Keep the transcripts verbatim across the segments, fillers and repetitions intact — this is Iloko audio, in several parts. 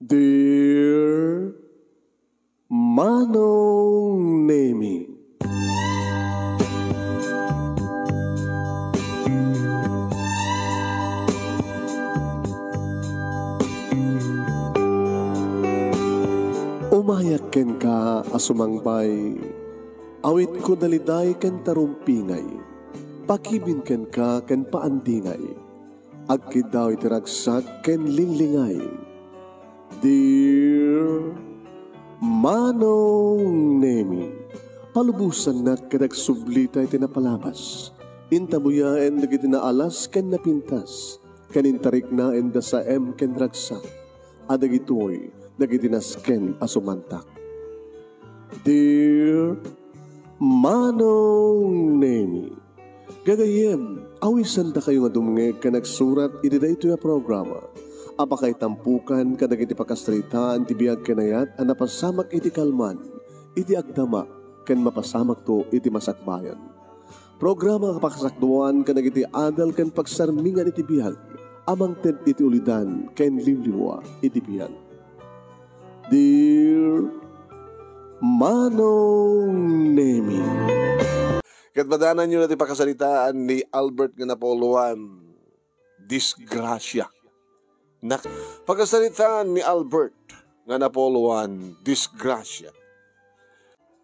Dear Manong Nemi. Umayak kenka a sumangbay, awitko daliday ken tarumpingay, pakibin kenka ken paandingay. Agkiddaw iti ragsak ken linglingay. Dear Manong Nemi, palubosannak ket agsublita iti napalabas. Intabuyaen dagiti naalas ken napintas, ken intariknaen da saem ken ragsak. A dagitoy dagiti nasken a sumantak. Dear Manong Nemi, gagayyem, awisandakayo nga dumngeg ken agsurat iti daytoy a programa a pakaitampokan kadagiti pakasaritaan ti biag ken ayat a napasamak iti kalman, iti agdama, ken mapasamakto iti masakbayan. Programa nga pakasakduan kadagiti adal ken pagsarmingan iti biag a mangted iti ulidan ken liwliwa iti biag. Dear Manong Nemi. Ket madananyo na ti pakasaritaan ni Albert nga napauluan, disgrasya. Nak-, pakasaritaan ni Albert nga napauluan, disgrasya.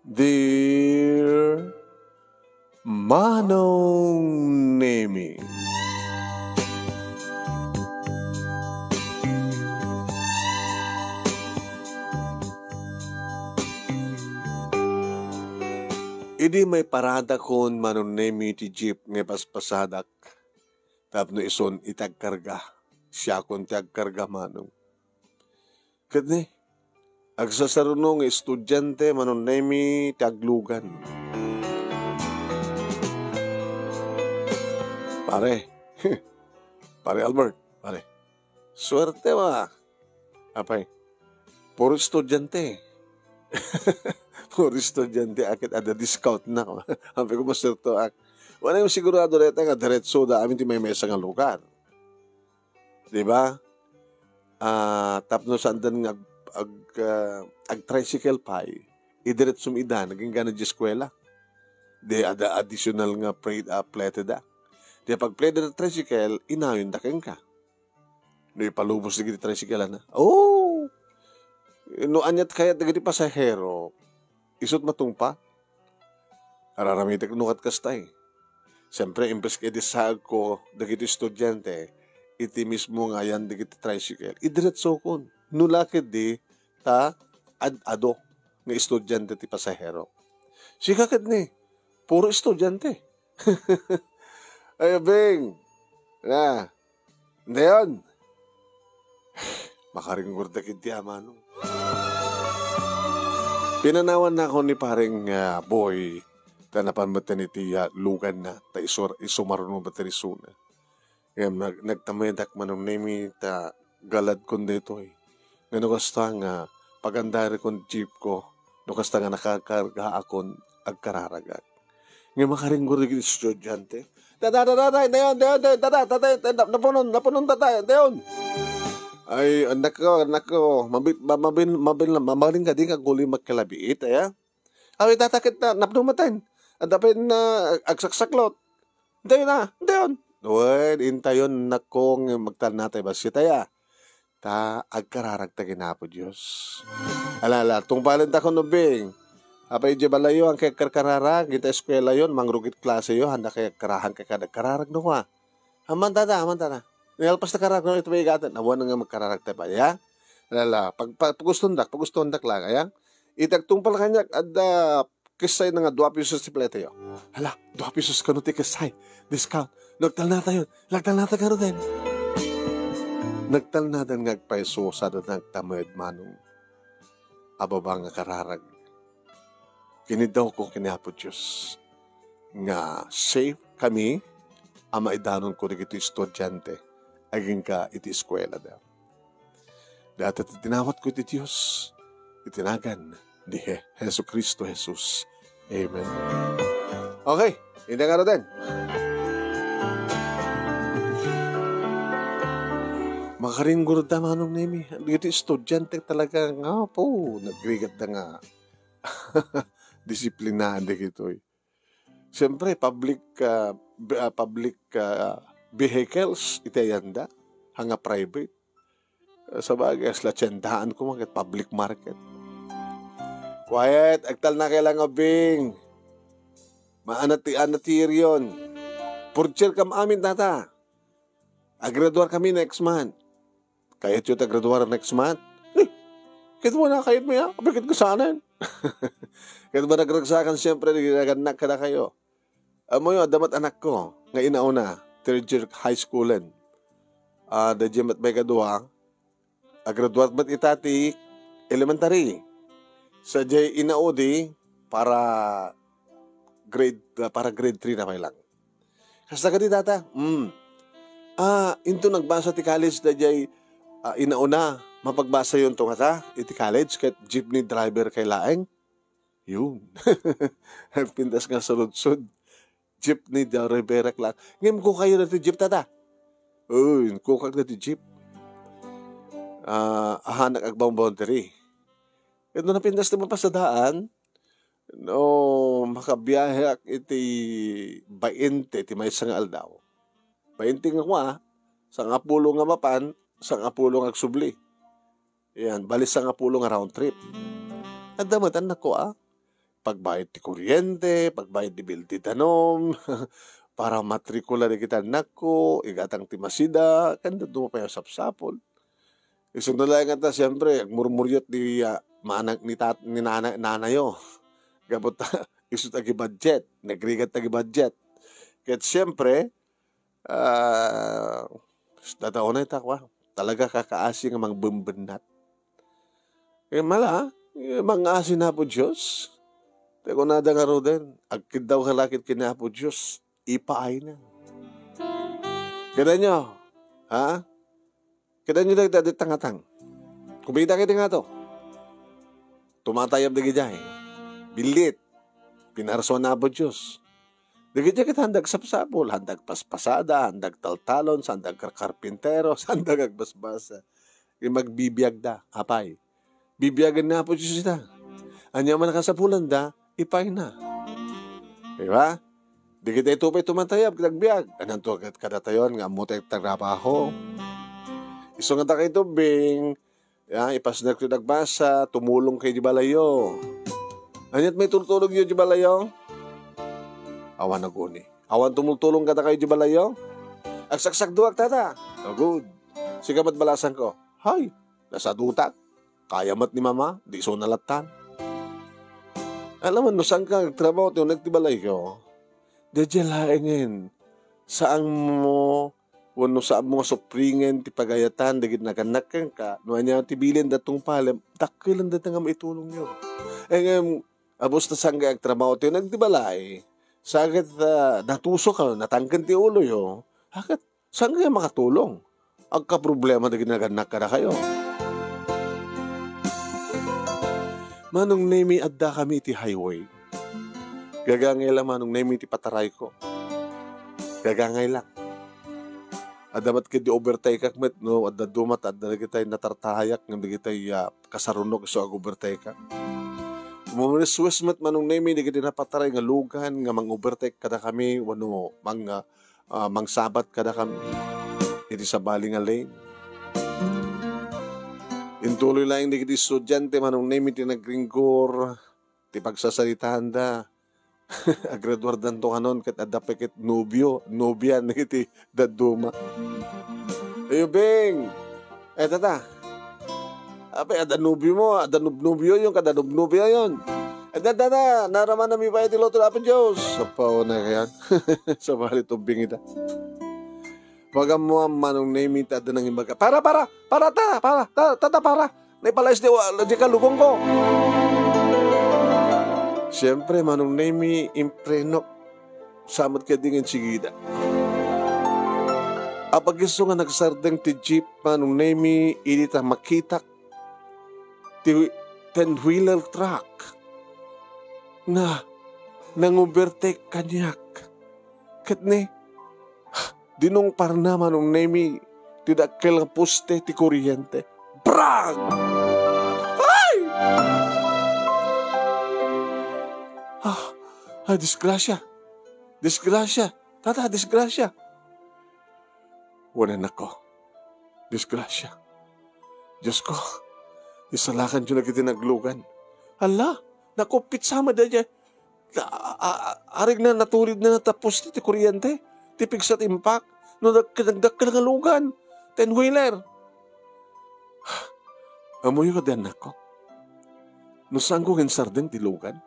Dear Manong Nemi. Idi maiparadakon, Manong Nemi, ti jeep nga ipaspasadak tapno isun iti agkarga. Siakon ti agkarga, Manong. Ket ni, agsasaruno nga estudiante, Manong Nemi, ti aglugan. Pare. Pare Albert, pare. Suerte, wa. Apay, puro estudiante. Puro estudiante, a ket adda discount na. Apay ko, masertoak. Wala yung sigurado dayta nga diretso da amin ti maymaysa nga lugar. Di ba? Ah, tapno saandan nga ag-, ag-, ah, ag-tricycle pay, idiretsom ida, nagingga na di eskuela. Di adda additional nga plate, ah, plete da. Di pagplete da tricycle, inayon da kenka. No ipalubos dagiti tricycle, ana. Oh! No aniat kayat dagiti pasahero, isut matungpa. Araramitek no ket kasta. Siempre, imbes nga idisaagko dagiti estudiante iti mismo nga ayan dagiti tricycle, idiretsokon. No la ketdi, ta ad-ado nga estudiante ti pasahero. Sika ketdi, puro estudiante. Ay, Bing. Na, Dayon, makaringgor dagiti amano. Pinanawannakon ni Pareng, ah, Boy, ta napan metten iti, ah, luganna, ta isur-, isumaruno metten isuna. Ngem nag-, nagtamedak, Manong Nemi, ta galadkon daytoy. Nga no kasta nga pagandarikon jeep ko, no kasta nga nakakargaakon, agkararagak. Nga makaringgor dagiti estudiante. Dada, dada, dada, dayon, dayon, dayon, dada, dada, dada, napunon, napunon, dada, dayon. Ay, anak ko, anak ko, mabi-, ma-, mabin-, mabin-, mabalin ka, di ka guli magkalabiit, aya? Awi, dada, ket na, napno maten. Adda pay na, agsaksaklot. Dayon na, dayon. Wen, intayon, anak ko, nga magtalnatay bassit, aya? Ta agkararagta ken Apo Dios. Ala, ala, tungpalen ta kuno, Bing. Apay, idiay balayyo, hankay agkarkararag, ita eskuelayo, mangrugit klaseyo, haanda kay agkara-, hankay kad agkararag no kua. Amantada, amantada. Nalpas ta kararag no ito may igaten. Awan nga magkararagta pay, ya? Ala, ala, pag, pag, pagustondak, pagustondak lang, aya? Iti agtungpal kaniak, adda kessayna nga dua pesos ti pletayo. Hala, dua pesos kano ti kessay. Discount. Nagtalnatayon. Nagtalnata kano den. Nagtalnadan nga agpayso, sada nagtamed, Manong. A baba nga kararag. Kiniddawko ken Apo Dios nga safe kami a maidanonko dagiti estudiante agingga iti eskuelada. Dayta ti dinawatko iti Dios, iti nagan ni Je-, Jesu-Cristo Jesus. Amen. Okay, inda nga den. Makaringgor da, Manong Nemi. Dagiti estudiante talaga nga, po, nagrigat da nga disiplinada dagitoy. Siyempre, public, ah, b-, ah, public, ah, vehicles iti ayanda, haan nga private. Ah, sabagay, asla tiendaan koma ket public market. Quiet, agtalna kay lang, Bing. Maanat ti anat ti irion. Purcher kam amin, tata. Agraduar kami next month. Kayatyo ta graduar next month? Ni, ket wala kayat mo ya? Apay ket kasanen? Ket managragsakan, siyempre, di nagannak kadakayo. Ammoyo, adda met anakko nga inauna, third year high schoolen. Ah, daydiay met maikadua, agraduar met ita ti elementary. Sadiay inaudi para grade, ah, para grade three na pay lang. Kasta kadi, tata? Mm. Ah, into nagbasa ti college daydiay, ah, inauna, mapagbasayonto ngata iti college ket jeepney driver kay laeng? Yun. Nagpintas nga saludsod. Jeepney driver-ak lang. Ngem kukayo dati jeep, tata? Uy, kukak dati jeep. Ah, ahanak agbamboundary. Ket no napintas ti mapasadaan, no makabiaheak iti bainte ti maysa nga aldaw. Bainte nga kua, sangapulo nga mapan, sangapulo nga agsubli. Yan, bali sangapulo nga round trip. Adda met annakko a pagbayad ti kuryente, pagbayad ti bill ti danum, para matrikula dagiti annakko, igatang ti masida, ken dadduma pay a sapsapul. Isu na laeng ngata, siyempre, agmurmuryot di, ah, manang ni tat-, ni nana-, nanayo. Gapu ta, isu ti agibudget, nagrigat ti agibudget. Ket siyempre, ah, dadaw na ita, kwa. Talaga kakaasi nga mangbembennat. Eh, mala, eh, mangasi na Apo Dios. Ti kunada ngaruden, agkiddaw ka lakit ken Apo Dios, ipaayna. Kitaenyo, ha? Kitaenyo dagiti addit tangatang. Kumita kiti ngato. Tumatayab dagidiay. Billit. Pinarsuan na Apo Dios. Dagidiay ket haanda agsapsapul, haanda agpaspasada, haanda agtaltalon, saanda agkarkarpintero, saanda agagbasbasa. Ket magbibiagda, apay. Bibiagen na Apo Dios ita. Ania man a kasapulanda, ipaayna. Di ba? Dagitay pay tumatayab ket agbiag. Anianto ket kadatayon nga ammo ti agtrabaho? Isu nga dakay tubing, ya, ipasnek ti nagbasa, tumulong kay di balayyo. Aniat may tultulong yo di balayyo? Awan aguni. Awan tumultulong kadakayo di balayyo? Agsaksakduak, tata. Oh, good. Sika met balasanko. Hay, nasadutak. Kaya met ni mama, di isu na lattan. Alam mo, no saanka agtrabaho ti uneg ti balayyo, daydiay laengen, saanmo wenno saanmo nga supringen ti pagayatan dagiti nagannak kenka, no ania ti bilin da tungpalem, dakkelenda nga maitulongyo. Ngem, abus ta saanka agtrabaho ti uneg ti balay, sa ket, ah, natuso ka, natangken ti uloyo, a ket saanka makatulong? Agkaproblema dagiti nagannak kadakayo. Manong Nemi, adda kami iti highway. Gagangay la, Manong Nemi, ti patarayko. Gagangay la. Adda met ketdi overtake-ak met, no, adda duma ta adda dagitay natartahayak ngem dagitay, ah, kasarunok isu ag-overtake-ak. Mumeswes met, Manong Nemi, dagiti napataray nga lugan nga mang-overtake kadakami wenno mang, ah, ah, mangsabat kadakami iti sabali nga lane. Intuloy laeng dagiti estudiante, Manong Nemi, ti nagringgor ti pagsasaritaanda. Agraduardanto kanon ket adda pay ket nobio, nobia dagiti dadduma. Ayo, Bing! Eh, tata. Apay, adda nobiomo, adda nob-, nobioyo, kada nob-, nobioyon. Eh, tata, naramanami pay ti loto ti Apo Dios. Sapaw na kayan. Sabali tubing ita. Pag-ammoam, Manong Nemi, ta adda nangimbaga, "Para, para! Para, ta! Para! Ta, ta, ta, para! Naipalaes di, wa-, di kalukongko!" Siyempre, Manong Nemi, imprenok. Sa met ketdi nga insigida. Apag-isu nga nagsardeng ti jeep, Manong Nemi, idi ta makitak ti ten-wheeler truck nga nang-overtake kaniak. Ket ni, dinungparna, Manong Nemi, ti dakkel nga poste ti kuryente. Brag! Ay! Ah, ay, disgrasya! Disgrasya! Tata, disgrasya! Wen, annakko, disgrasya. Diosko, isalakanyo dagiti naglugan. Ala, nakuppit sa met daydiay. A-, a-, a-, arigna natulidna ta poste ti kuryente, ti pigsa ti impak, no nag-, nagdakkel nga lugan, ten-wheeler. Ammoyo kadi, annakko, no saanko nga insardeng ti lugan,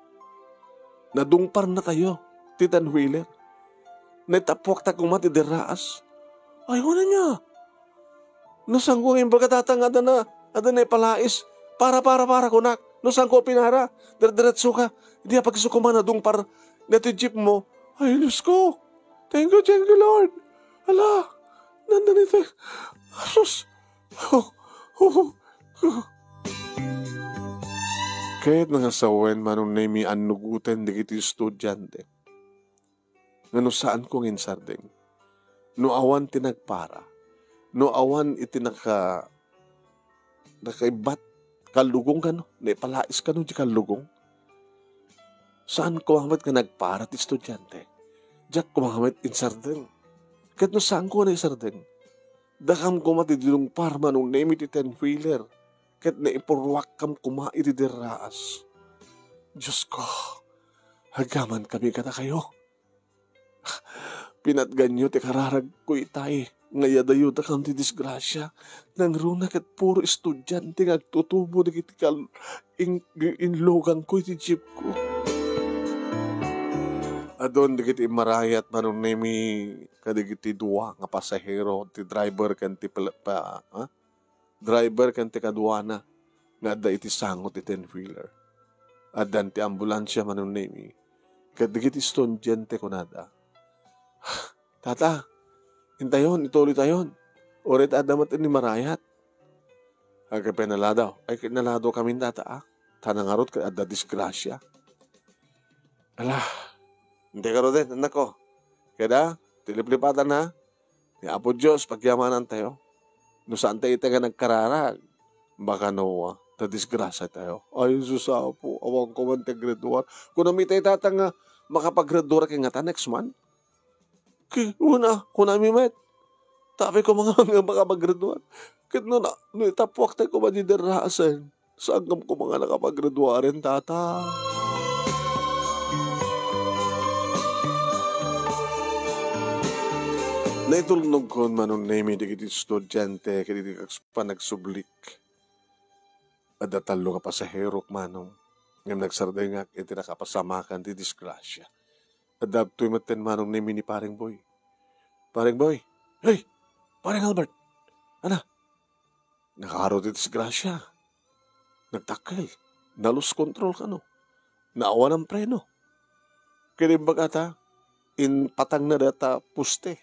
nadungparnatayo ti ten-wheeler. Naitapuakta koma ti derraas. Ay, wen ania? No saanko nga imbaga, tata, nga adda na, adda naipalais, para, para, para, kunak. No saanko pinara, dire-diretso ka. Idi apagso koma, nadungpar daytoy jeep mo. Ay, Diosko. Thank you, thank you, Lord. Ala, nanda ni te. Asus. Oh, oh, oh. Ket nangasawen, Manong Nemi, annugoten dagiti estudiante nga no saanko nga insardeng, no awan ti nagpara, no awan iti naka-, nakaibbat, kallugong kano, naipalais kano di kallugong. Saan koma met nga nagpara ti estudiante? Diak koma met insardeng. Ket no saanko nga naisardeng, dakam koma ti dinungpar, Manong Nemi, ti ten-wheeler, ket naipurruakkam koma iti derraas. Diosko, agyaman kami kadakayo. Pinatganyo ti kararagko itay, nga iyadayo dakam ti disgrasya. Nangruna ket puro estudiante nga agtutubo dagiti kal-, in-, inlugangko iti jeepko. Adun dagiti immarayat, Manong Nemi, kadagiti dua nga pasahero, ti driver ken ti pel-, pa-, ha? Driver ken ti kaduana nga adda iti sango ti ten-wheeler. Addan ti ambulansia, Manong Nemi, ket dagiti estudiante kunada, "Tata, intayon, ituloytayon. Uray ta adda met ni marayat." Agpay naladaw. Ay, ket naladaw kami, tata, a. Ta nangarud ket adda disgrasya. Ala, intay garuden, annakko. Keda, ti liplipatan, ha? Ni Apo Dios, pagyamanantayo. No saantayo ita nga nagkararag, baka no, ah, ta disgrasya tayo. Ay, Jesus, Apo, awan ko man ti graduar. Kunam itay, tata, nga makapag-graduar kay ngata next month? Ki-, una, kunami met. Tapay ko mga, nga makapag-graduar. Ket no na, no itapuak tayo koma di derraasen. Saan ngem koma nga nakapaggraduaren, tata? Naitulnogkon, Manong Nemi, dagiti estudiante ket iti kas-, panagsublik. Adda tallo nga pasaherok, Manong, ngem nagsardengak iti nakapasamakan ti disgrasya. Adda ditoy metten, Manong Nemi, ni Pareng Boy. Pareng Boy! Hey! Pareng Albert! Ana? Nakaaro ti disgrasya. Nagdakkel. Na-lose control kano. Naawanan preno. Ket imbag ata, impatangna dayta poste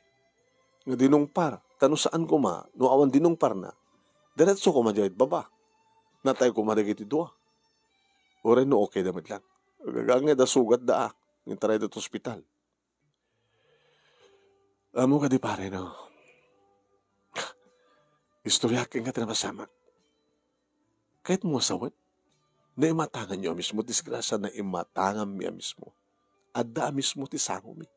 nga dinungpar. Ta no saan koma, no awan dinungparna, diretso koma diay baba. Natay koma dagiti dua. Uray no okay da met lang. Agagangay da sugat da, a. Intaray da ti ospital. Ammo kadi, pare, no? Istoryak kenka ti napasamak. Kayatmo a sawen? Naimatanganyo a mismo ti disgrasya, naimatanganmi a mismo. Adda a mismo ti sangomi.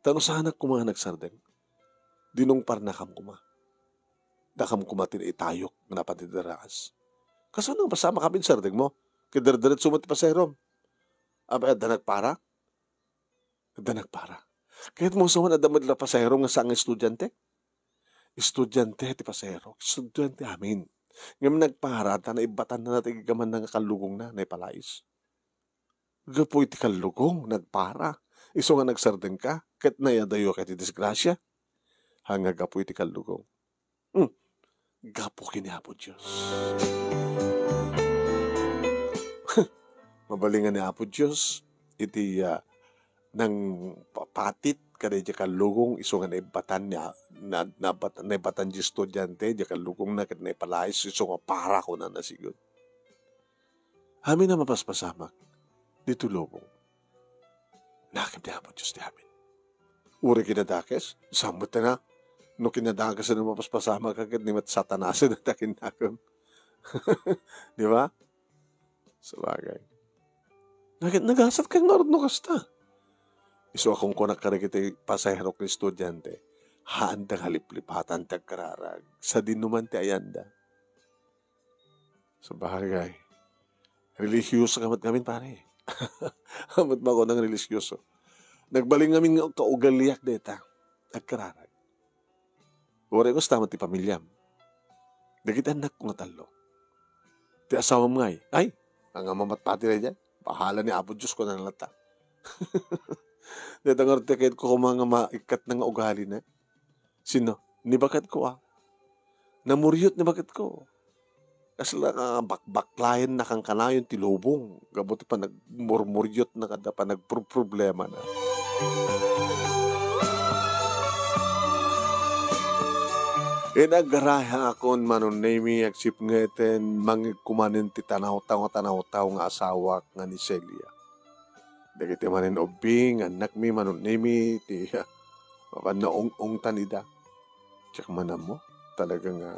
Ta no saanak koma nga nagsardeng, dinungparnakam koma. Dakam koma ti naitayok nga napan ti daraas. Kasano nga pasamak a pinsardengmo? Ket dire-diretso met ti paserom. Apay, adda nagpara? Adda nagpara. Kayatmo a sawen, adda met la pasahero nga saan nga estudiante? Estudiante ti pasahero. Estudiante amin. Ngem nagpara ta naibbatanna ti gagammanna nga kallugongna, naipalais. Gapu iti kallugong, nagpara. Isu nga nagsardengka, ket naiyadayo ka iti disgrasya. Haan nga gapu iti kallugong. Hmm. Gapu ken ni Apo Dios. Mabalingan ni Apo Dios iti, ah, nangpapatit kadaydiay kallugong isu nga naibbatan ni, na, nabat-, naibbatan ti estudiante, diay kallugongna ket naipalais isu nga para, kunana sigud. Amin a mapaspasamak ditoy lubong. Nakemda ni Apo Dios ti amin. Uray kinadakes, saan met ta na? No kinadakes no mapaspasamak ket ni met Satanasen ta kinnakem. Di ba? Sabagay. Nag-, nagasat kay ngarud no kasta. Isu a kunkunak kadagiti pasahero ken estudiante, haanda nga liplipatan ti agkararag. Sadino man ti ayanda. Sabagay. Relihiyoso ka met ngamin, pare. Amat makunang relihiyoso. Nagbalin ngamin nga kaugaliak deta. Agkararag. Uray kasta met ti pamiliam. Dagiti annakko nga tallo. Ti asawam ngay, ay, nga mamatpati daydiay. Bahala ni Apo Dios, kunana latta. Deta ngarud ti kayatko koma nga maikkat na nga ugalina. Sino? Ni baketko, a. Namuriot ni baketko. Kasla nga bakbaklayen na kankanayon ti lubong. Gapu ti panagmurmuriot na kada panagproproblemana. Inaggarayaakon, Manong Nemy, agsipngeten, mangngegko manen ti tanawtaw nga tanawtaw nga asawak nga ni Celia. Dagiti manen ubbing nga annakmi, Manong Nemy, ti mapan naung-ungtan ida. Diak man ammo, talaga nga,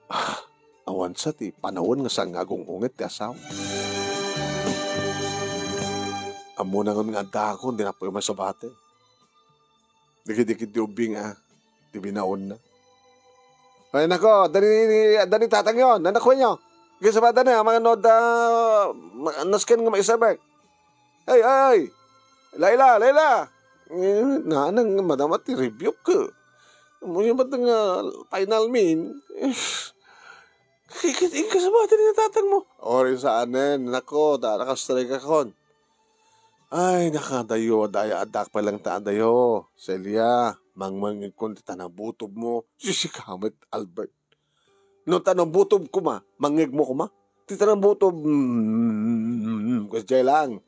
ah, awan sa ti panawen nga saan nga agung-unget ti asawa. Ammona ngem nga addaakon, di napay masabate. Dikit-dikit di ubbing, a, ti binaonna. Ay, nako, dani, dani tatangyo, nanakwenyo. Gisabada na, mga nod, a, ma-, nasken nga maisabek. Ay, ay, ay! Laila, Laila! Eh, nanang madama ti rebuke. Amoy met nga final min. Kikit-, inkasabati ni tatang mo. Ori saanen, nako, da, nakastrike akon. Ay, nakadayo, adaya, adda pay lang ta adayo. Celia, mangmangngegkon ti tanabutob mo. Sisika met, Albert. No tanabutob koma, mangngegmo koma. Ti tanabutob, mm, kasdiay lang.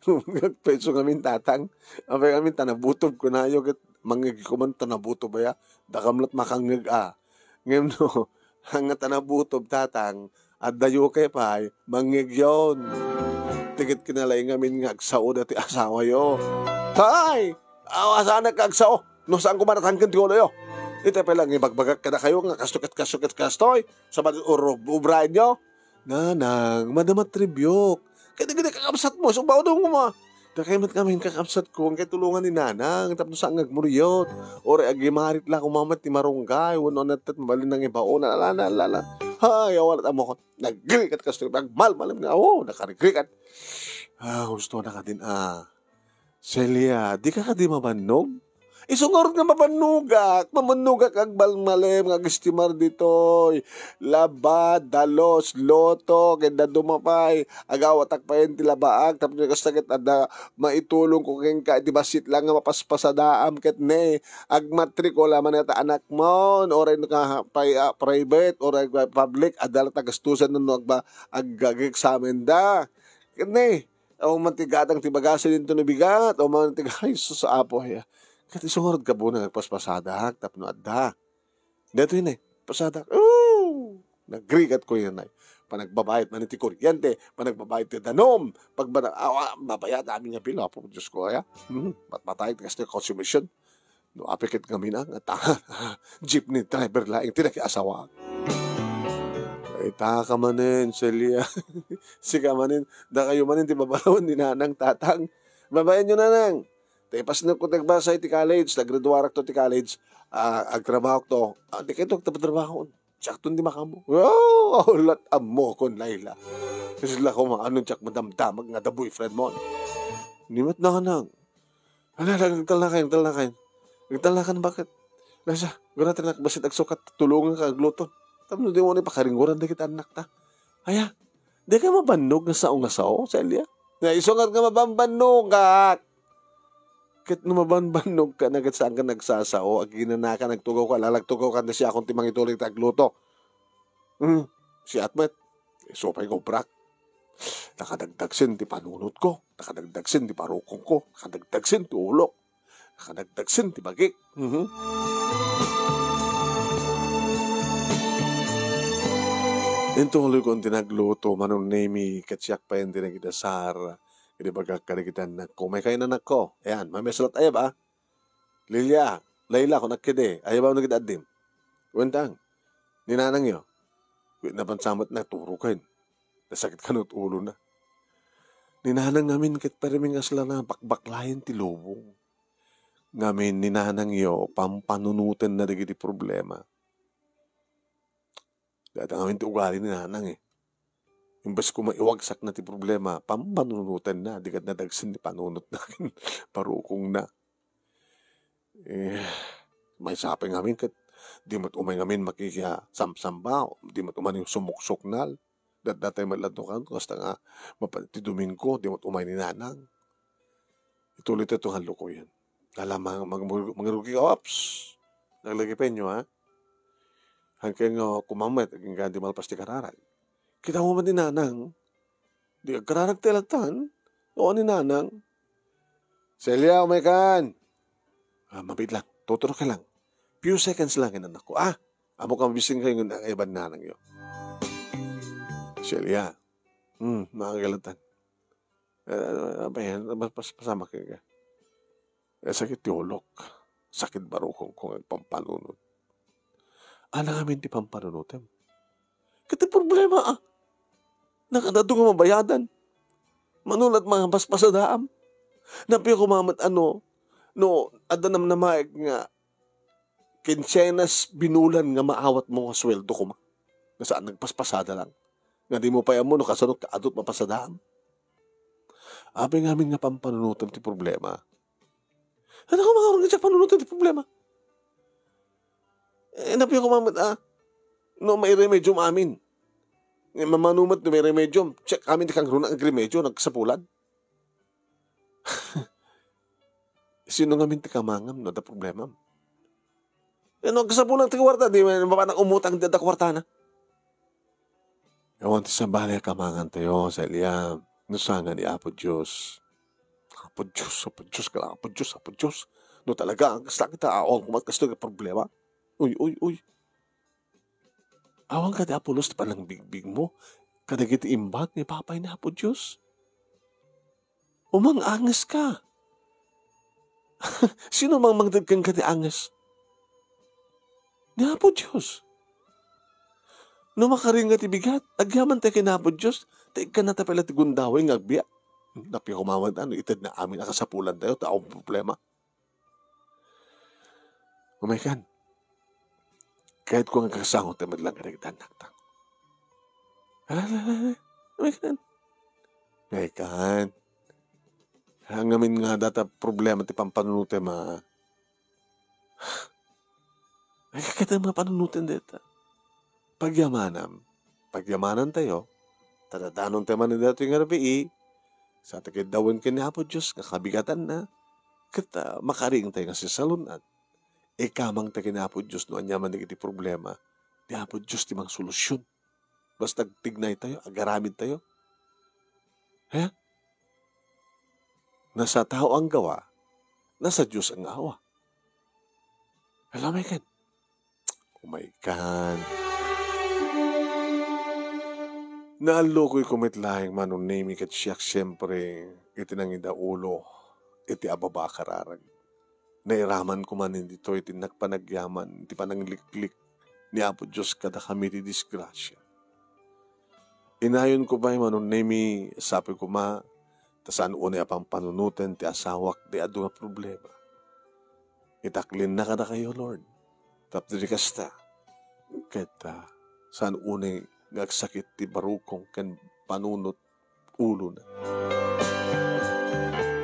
Nagpeso ngamin, tatang. Apay ngamin tanabutob kunayo, ket mangngeg koma tanabutob aya. Dakam met makangngeg, a. Ngem no, haan nga tanabutob, tatang, addayo kay pay, mangngegyon. Ti ket kinalaing ngamin nga agsao dati asawayo. Hay! Aw, saanak nga agsao? No saan koma natangken ti uloyo? Ita pay lang ibagbagak kadakayo nga kasto ket kasto ket kastoy. Sa bali, ur-, ubraenyo? Nanang, madama ti rebuke. Kaya gini kakabsat mo, so baudong mo. Dakay met kami kakabsat ko, kaya tulungan ni Nanang, tapno saan nga agmuriot. Ori agimarit la koma met ti marunggay, wenno anattet mabalin nang ibaon, ala, ala, ala, ala. Hay, awan at amo ko. Nagrigat kastoy, nagmalmalim nga, oh, nakarigrigat. Ah, gusto na ka din, ah. Celia, di ka kadi mabannog? Isu ngarud nga mabannogak, mabannogak agbalmalem nga agistimar ditoy. Laba, dalos, loto, ken dadduma pay. Agawatak payen ti labaak, tapno kasta ket adda maitulongko kenka iti bassit lang nga mapaspasadaam ket ne, agmatrikula manen ta anakmon, uray no ka pay, a, private, uray public, adda la ti gastusan no agba-, ag-, ag-examenda. Ket ne, Awan man ti gatang ti bagas, inton no bigat, awan man ti, ay, sus, Apo, aya. Ket isu ngarud, Gabuna, nga agpaspasadak tapno adda. Daytoy ne, pasadak. Oh! Nagrigat ko yan, ay. Panagbabayad man iti kuryente, panagbabayad ti danum, pagbana-, awa, mabayad amin nga bill, Apo Dios ko, aya. Hmm, matmatay, ti kastoy consumption. No, apay ket ngamin, a, nga ta-, jeepney driver laeng ti nakiasawaak. Ay, taka manen, Celia. Sika manen, dakayo manen ti babarawen ni Nanang, Tatang. Babaenyo, Nanang. Ta ipasnekko ti agbasa iti college, naggraduarakto ti college, a, agtrabahoakto. A, dikayto agtrabahoon. Siakton ti makaammo. Oh, lat ammokon, Laila. Kasla ko maano diak madamdamag nga adda boyfriend mo. Ni met, Nanang. Ala, ala, agtalnakayon, agtalnakayon. Agtalnakan, bakit? Nasa, gura ti nakbasit agsukat, tulonganka agluto. Tapno dimo ni pakaringguran dagiti annakta. Aya, dika mabannog nga sao nga sao, Celia? Nga isu ngarud nga mabambannogak. Ket no mabambannogka na ket saanka nagsasao, aginanaka, nagtugawka, lalagtugawka, ta siakon ti mangitulong iti agluto. Hmm, siak met. Isu pay nga obrak. Nakadagdagsen ti panunotko, nakadagdagsen ti barukongko, nakadagdagsen ti ulok, nakadagdagsen ti bagik. Mhm. Intuloyko ti nagluto, Manong Nemy, ket siak pay ti nagidasar. Idi bagak kadagiti annakko, "Umaykayo, annakko. Ayan, mamias latta, ayab, a. Lilia, Layla, kunak kadi, ayabaw na gid addim." Kuentang, ni nanangyo, ket nabansa met naturoken. Nasakit kano ti ulona. Ni nanang ngamin ket permi nga sila na bakbaklayen ti lubong. Ngamin ni nanangyo, pampanunotenna dagiti problema. Dayta ngamin ti ugali ni nanang, eh. Imbes koma iwagsakna ti problema, pampanunotenna, di ket nadagsen ti panunotna ken barukongna. Eh, maysa pay ngamin ket di met umay ngamin makikiasamsamba, di met umay sumuksuknal. Datdatay met latta kan, kasta nga mapa-, ti Domingo, di met umay ni nanang. Ituloy tayo itong hallukoyan. Ala, mang-, mang-, mangrugi ka, ops. Naglagi penyo, ha? Hangkan nga kumamet, aginggan di malpas ti kararag. Kita mo man ni nanang. Di agkararag ti latan. Oo, ni nanang. "Celia, umaykan." "Ah, mabit lang. Tuturok ka lang. Few seconds lang, inannakko. Ah, amo ka mabisin kayo ng iban nanangyo." "Celia." "Hmm, nakagalatan." Eh, ano, ano ba yan? Pas-, pas-, pasamak ka. Eh, sakit ti ulok. Sakit barukong ko nga agpampanunot. Ala ngamin ti pampanunotem. Ket ti problema, ah. Nakadado nga mabayadan. Mano lat mga paspasadaam. Napio koma met ano, no, adda namnamaeg nga kinsenas binulan nga maawat mo nga sueldo koma. Nga saan nagpaspasada lang. Nga di mo pay ammo no kasano kaadut mapasadaam. Apay ngamin nga pampanunotem ti problema. Ano ko mga organ siya panunutan ti problema? Eh, napio ko mamet, ah. No, may remedium amin. Eh, mamano met no may remedium. Check amin ti kangruna ang remedyo, nagsapulan. Sino ngamin ti kamangam no da problema? Eh, no, nagsapulan ti kwarta, di man mapanak umutang di da kwarta na. Awan ti sabali a kamangan tayo, Celia, no saan nga ni Apo Dios. Apo Dios, Apo Dios, kala Apo Dios, Apo Dios. No talaga, ang kasla kita, awan kumat kasto nga problema. Uy, uy, uy. Awan ka di Apolos ti panangbigbig mo. Kadagiti imbag ni Papay ni Apo Dios. Umang-anges ka. Sino mang mangted kenka ti anges? Ni Apo Dios. No makaringa ti bigat, agyaman tayo ken Apo Dios, ta ikkana ta pala ti gundaway nga agbiag. Napia kumawan, ano, ited na amin a kasapulan tayo, ta awan problema. Umaykan. Kahit ko nga kasangot tayo, madlang ka nagdannak ta. Ala, ala, ala, ala. Umaykan. Umaykan. Ang amin nga data problema ti pampanunutem, ah. Ay, kakita mga panunutem deta. Pagyamanam. Pagyamanan tayo. Tadadanon tayo man dito yung rabii. Sa takid dawen ken ni Apo Dios nga kabigatan na. Ket, ah, makaring tayo nga sisalun-an. Ikamang tayo ken ni Apo Dios no anya man dagiti problema. Ni Apo Dios ti mangsolusyon. Basta agtignay tayo, agaramid tayo. He? Nasa tao ang gawa, nasa Dios ang awa. Hello, my God. Oh my God. Naallokoy ko met laeng Manong Nemi ket siak, siempre, iti nangidaulo, iti ababa a kararag. Nairaman ko man ditoy ti nagpanagyaman, ti panangliklik ni Apo Dios kadakami ti disgrasia. Inayon ko pay, Manong Nemi, sapay koma, ta saan unay a pampanunoten ti asawak ti adu nga problema. Itaklinna kadakayo, Lord. Tapno di kasta, ket, ah, saan unay nga agsakit ti barukong ken panunot ulona.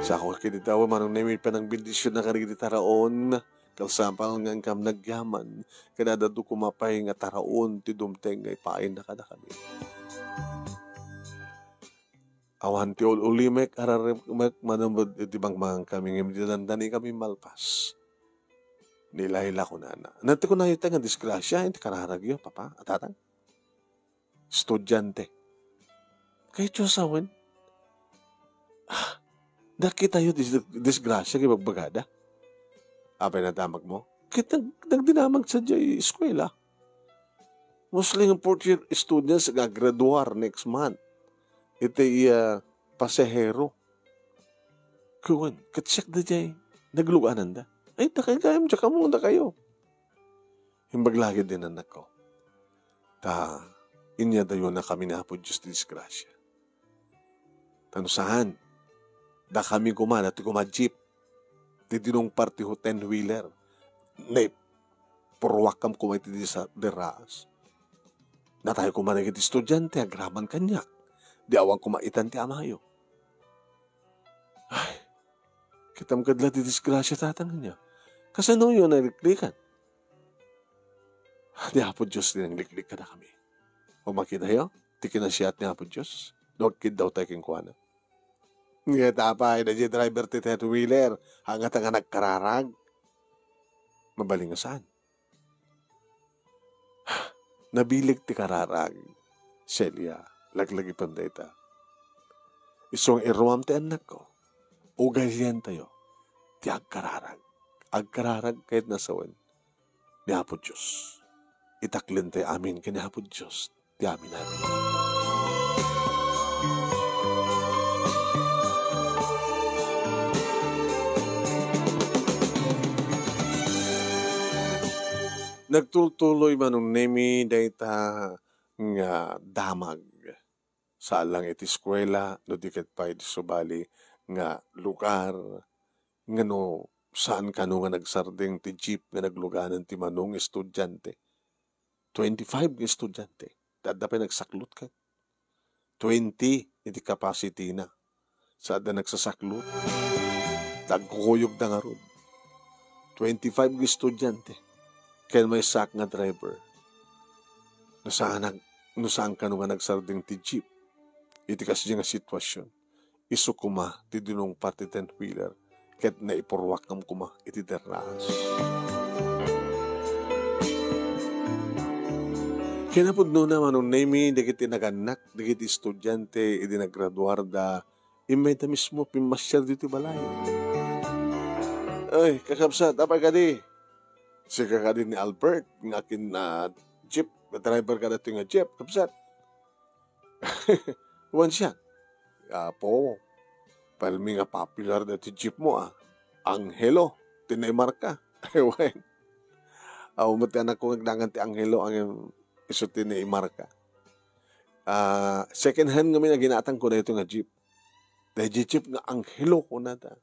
Sako ket itaw, Manong Nemi, panangbendisionna kadagiti taraon, kalsapal nga inkam nagyaman, ken adda koma pay nga taraon ti dumteng nga ipaayna kadakami. Awan ti ul-ulimek, araremek, manamod iti bangbangan kami, ngem iti dandani kami malpas. Ni Laila kunana. Nati kunayo ta nga disgrasya, iti kararagyo, papa, a tatang? Estudyante. Kay Diyos awen. Ah, nakitayo dis-, disgrasya, kay bagbagada. Apay nadamag mo? Kit nag-, nagdinamag sa jay eskwela. Muslim fourth year students nga graduar next month. Iti, ah, pasahero. Kuan, ket siak daydiay naglugananda. Ay, dakay gayam, diak ammo dakayo. Imbag lagid din anakko. Ta, inyadayonakami ni Apo Dios ti disgrasia. Ta no saan, dakami koma, datoy koma jeep. Ti dinungpar ti ten-wheeler. Ne, purruakkam koma iti disa-, derraas. Natay koma dagiti estudiante, agraman kaniak. Di awan koma itan ti amayo. Ay, kitam ket la ti disgrasia, tatang, ania? Kasanoyo naliklikan? Ni Apo Dios ti nangliklik kadakami. O makidayo, ti kinasiat ni Apo Dios, no agkiddawtayo kenkuana. Ngem apay, daydiay driver ti ten-wheeler, angata nga nagkararag? Mabalin nga saan. Nabileg ti kararag, Celia, laglagipen dayta. Isu nga iruam ti annakko, ugaliantayo ti agkararag. Agkararag ket nasawen ni Apo Dios. Itaklentayo amin ken ni Apo Dios ti amin-amin. Nagtultuloy, Manong Nemi, dayta nga damag. Saan lang iti eskuela, no di ket pay iti subali nga lugar, nga no saan kano nga nagsardeng ti jeep nga nagluganan ti mano nga estudiante. Twenty-five nga estudiante. Adda pay nagsaklot ket twenty iti capacity-na. Sa adda nagsasaklot, nagkukuyogda ngarud. Twenty-five nga estudiante. Ken maysaak nga driver. No saan, no saan kano nga nagsardeng ti jeep iti kasdiay nga sitwasyon, isu koma ti dinungpar ti ten-wheeler ket naipurruakkam koma iti derraas. Kinapudnona, Manong Nemi, dagiti nagannak dagiti estudiante idi nagraduarda, immayda mismo pimmasiar ditoy balay. Ay, kakabsat, apay kadi? Sika kadi ni Albert, nga akin, ah, jeep, driver ka ditoy nga jeep, kabsat. Wen siak, Apo, palmi nga popular daytoy jeep mo, ah. Angelo ti naimarka. Wen. Aw, met ti anakko nga agdangan ti Angelo, ngem isu ti naimarka. Ah, second hand ngamin a ginatangko daytoy nga jeep. Daydiay jeep nga Angelo, kunada.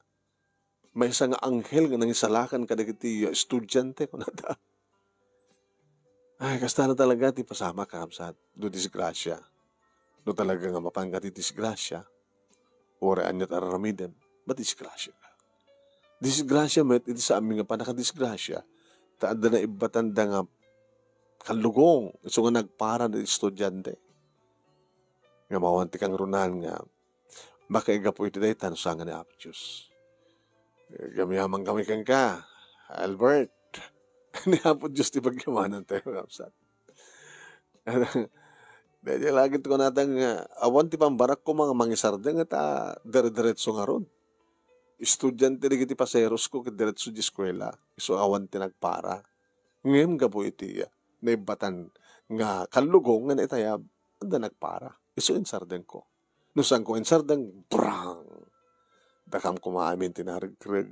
Maysa nga anghel nga nangisalakan kadagiti estudiante, kunada. Ay, kasta na talaga ti pasamak, kakabsat, no disgrasia. No talaga nga mapan ka ti disgrasia, uray ania ti ar-aramidem, madisgrasia ka. Disgrasia met iti saanmi nga pannakadisgrasia, ta adda naibbatanda nga kallugong, isu nga nagpara dagiti estudiante. Nga mawan ti kangrunan nga makaigapu iti dayta no saan nga ni Apo Dios. Agyaman kami kenka, Albert. Ni Apo Dios ti pagyamanantayo, kakabsat. Daydiay lagit kunata nga, awan ti pambarakko nga mangisardeng, ta dire-diretso ngarud. Estudiante dagiti paserosko ket diretso di eskuela. Isu awan ti nagpara. Ngem gapu iti, ah, naibbatan nga kallugong nga naitayab, adda nagpara. Isu insardengko. No saanko insardeng, brang! Dakam koma amin ti naregreg.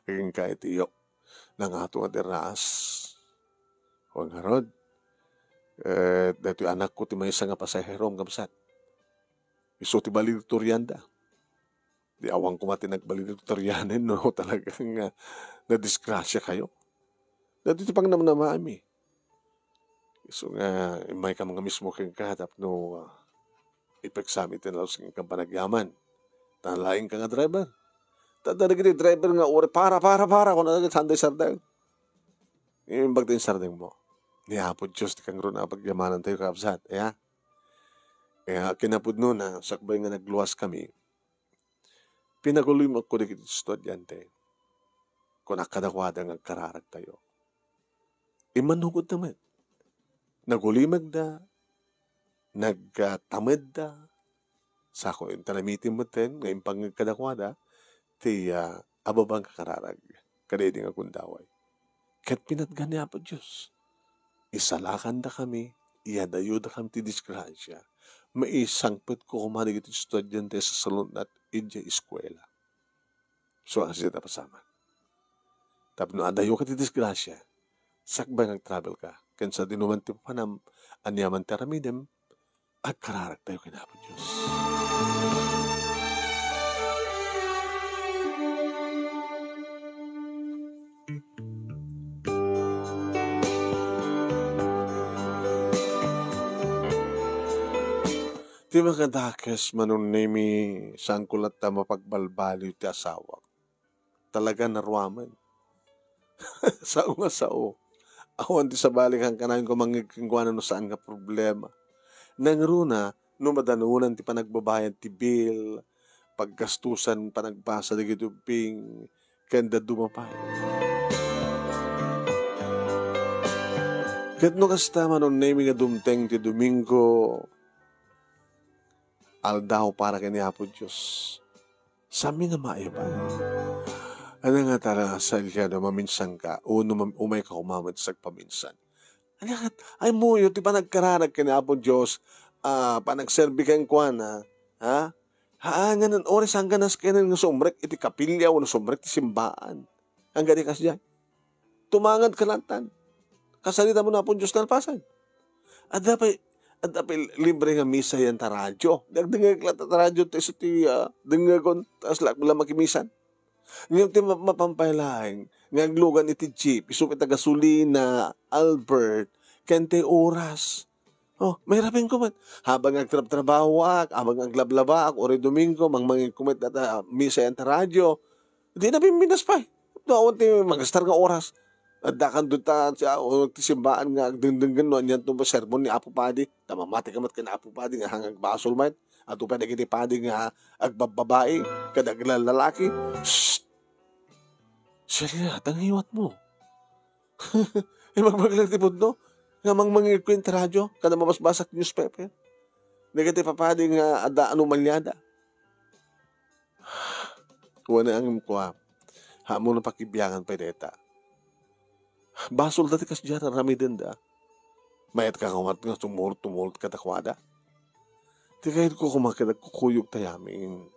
Agingga iti iyok. Nangato nga derraas. Wen ngarud, eh, daytoy anakko ti maysa nga pasahero, kakabsat. Isu ti valedictorian-da. Di awan koma ti nagvaledictorianen no talagang, ah, nadisgrasiakayo. Daytoy ti pangnamnamaami. Isu nga, immaykam nga mismo kenka tapno, ah, ipaksam iti nalus kenka panagyaman. Ta laingka nga driver. Ta adda dagiti driver nga uray, "Para, para, para," kuna dagiti sanda isardeng. Imbag ti insardengmo. Ni Apo Dios ti kangrunan a pagyamanantayo, kakabsat. Aya? Kaya kinapudnona, sakbay nga nagluaskami, pinagulimekko dagiti estudiante. Kunak kadakuada nga agkararagtayo. Immanugodda met. Nagulimekda, nagtamedda, sako inta namitim metten nga impangngeg kadakuada ti, ah, ababa nga kararag kadaydi nga gundaway. Ket pinatgan ni Apo Dios. Isalakandakami, iyadayodakami ti disgrasia, maisangpetko koma dagiti estudiante a sasalun-at idiay eskuela. Isu a kasdiay a napasamak. Tapno adayoka ti disgrasia, sakbay nga agtravelka, ken sadinoman ti mapanam, aniaman ti aramidem, agkararagtayo ken Apo Dios. Ti makadakes, Manong Nemi, saanko latta mapagbalbaliw ti asawak. Talaga, naruamen. Sao nga sao. Awan ti sabali, kankanayon ko mangngeg kenkuana no saan nga problema. Nangruna, no madanunan ti panagbabayad ti bill, paggastusan, panagbasa dagiti ubbing, ken dadduma pay. Ket no kasta, Manong Nemi, nga dumteng ti Domingo, aldaw para ken ni Apo Dios. Saanmi nga maayaban. Ania nga talaga, Celia, no maminsanka, o no mam-, umayka koma met sagpaminsan? Ania ket, ay, muyo ti panagkararag ken Apo Dios, ah, panagserbi kenkuana, ha? Haan, ngem uray saanka naskenen nga sumrek iti kapilya wenno sumrek ti simbaan. Angga di kasdiay. Tumangadka latta. Kasaritam ni Apo Dios nalpasen. Adda pay, adda pay libre nga misa idiay radyo. Di agdengngeg latta ta radyo, ta isu ti, ah, dengngegko, ta kasla ak la makimisan. Ngem ti ma-, mapang pay laeng nga aglugan iti jeep, isu pay ti gasolina, Albert, ken ti oras. Oh, mairapenko met. Habang agtrabtrabahoak, habang aglablabaak, uray Domingo, mangmangngegko met dayta misa idiay radyo. Di na bimbinas pay. No awan ti magastar nga oras. Adda kan dayta, o ti simbaan nga agdengdenggen no anian ti sermon ni Apo Padi. Ta mamati ka met ken Apo Padi nga haan nga agbasol met. Adu pay dagiti padi nga agbabbabai, kada aglallalaki. Shh! Celia, ta ngiwatmo. Ibagbaglaw ti pudno nga mangmangngegko iti radyo, kada mabasbasak ti newspaper. Dagiti papadi nga adda anomaliada. Wen, ngem kua, haanmo pakibiangan pay dayta. Basolda ti kasdiay a aramidenda. Mayat ka koma nga tumulot-tumulot kadakuada. Ti kayatko koma ket agkukuyogtayo amin.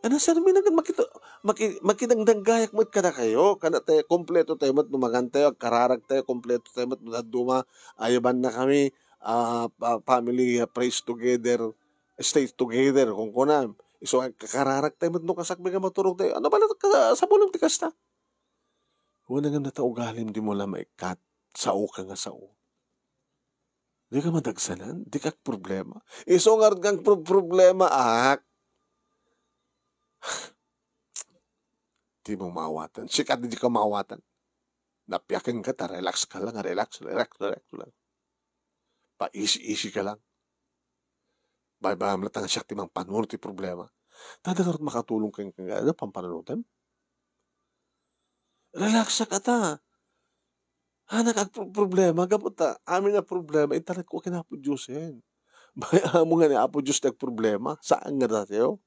Ano, sir, may nagad makita-, maki-, makidangdanggayak met kadakayo. Kada tayo, kompleto tayo met no mangan tayo, agkararag tayo, kompleto tayo met no dadduma, ayabanna kami, ah, pa-, family, ah, praise together, stay together, kunkunam. Isu, agkakararag tayo met no kasakbay nga maturog tayo. Ano ba na ka-, sa bulong ti kasta? Wen, ngem dayta ugalim dimo la maikkat, sao ka nga sao. Dika madagsanan, dika agproblema. Isu ngarud nga agpro-, problemaak. Dimo maawatan. Sika, dika maawatan. Napiaken ka ta relax ka lang, relax, relax, relax lang. Paisi-isi ka lang. Baybay-am latta nga siak ti mangpanunot ti problema. Ta adda ngarud makatulong kenka nga adda pampanunotem? Relax ka ta. Hanak agpro-, problema, gapu ta amin a problema, intalekko ken Apo Diosen. Bay-am nga ni Apo Dios ti agproblema, saan nga datayo.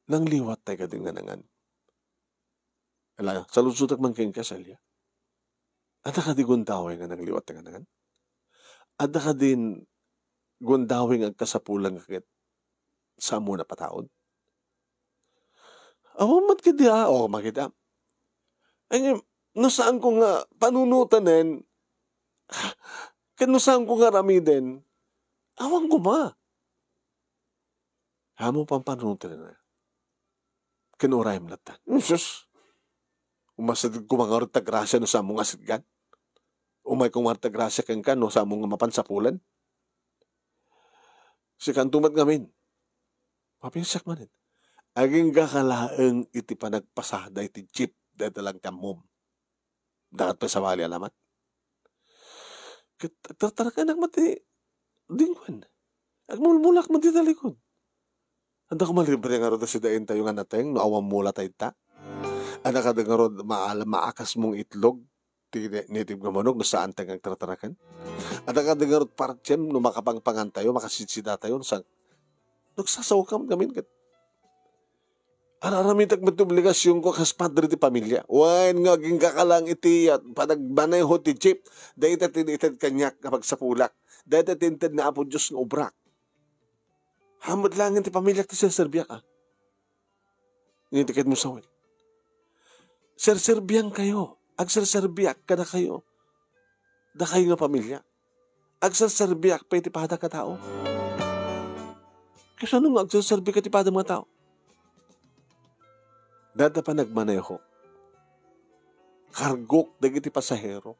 Nangliwat tayo kadi nga nangan. Ala, saludsodek man kenka, Celia. Adda kadi gundaway nga nangliwat nga nangan? Adda kadin gundaway nga agkasapulan nga ket saanmo a pataud? Awan met kadi, ah, o, makita. Ay, no saanko nga panunotanen, ken no saanko nga aramiden, awan koma. Haanmo pampanunoten. Ken urayem latta. Sus! Umasideg koma ngarud ta grasia no saanmo nga asidgan. Umay koma ngarud ta grasia kenka no saanmo nga mapan sapulen. Sikanto met ngamin. Mapiansiak manen. Agingga ka laeng iti panagpasada iti jeep dayta lang ti ammom. Daket pay sabali a laman. Ket agtartarakenak met ti dingwen. Agmulmulak met ti talikod. Adda koma libre ngarud a sidaentayo nga nateng no awan mula tayo ta? Adda kadi ngarud ma-, maakas mong itlog ti ne-, native nga manok no saantayo nga agtartaraken? Adda kadi ngarud partiem no makapangpangantayo, makasidsidatayo, no sa-, nagsasaokan ngamin ket Ar-aramidek met ti obligasionko kas padre ti pamilia. Wen nga agingga ka lang iti, ah, panagmaneho ti jeep, dayta ti ited kaniak nga pagsapulak. Dayta ti inted ni Apo Dios nga obrak. Haanmo laengen ti pamiliak ti serserbiak, ah. Ngem ti ket mo sawen, serserbiankayo, agserserbiak kadakayo, dakayo nga pamilia. Agserserbiak pay iti padak nga tao. Kasano nga agserserbika iti padam nga tao? Dayta panagmanehok. Kargok dagiti pasahero.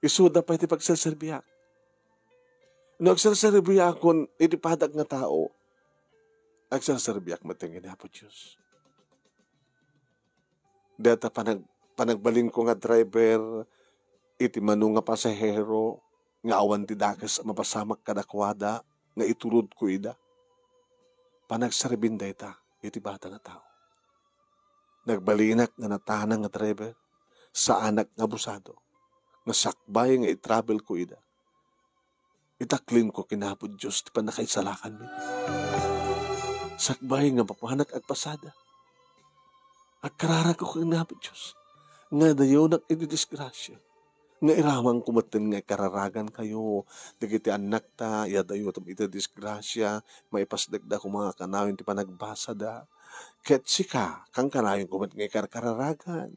Isuda pay ti pagserserbiak. No agserserbiakon iti padak nga tao, agserserbiak met ken ni Apo Dios. Dayta panag-, panagbalinko nga driver iti mano nga pasahero nga awan ti dakes a mapasamak kadakuada nga iturodko ida. Panagserbin dayta iti bata nga tao. Nagbalinak nga natanang nga driver, saanak nga abusado, nga sakbay nga i-travel ko ida. Itaklinko ken Apo Dios ti pannakaisalakanmi. Sakbay nga mapanak agpasada. Agkararagko ken Apo Dios nga adayonak iti disgrasia. Nga iramangko metten nga ikararagankayo dagiti annakta, iyadayotam iti disgrasia, maipasdekda koma nga kanayon ti panagbasada. Ket sika, kankanayonko met nga ikarkararagan.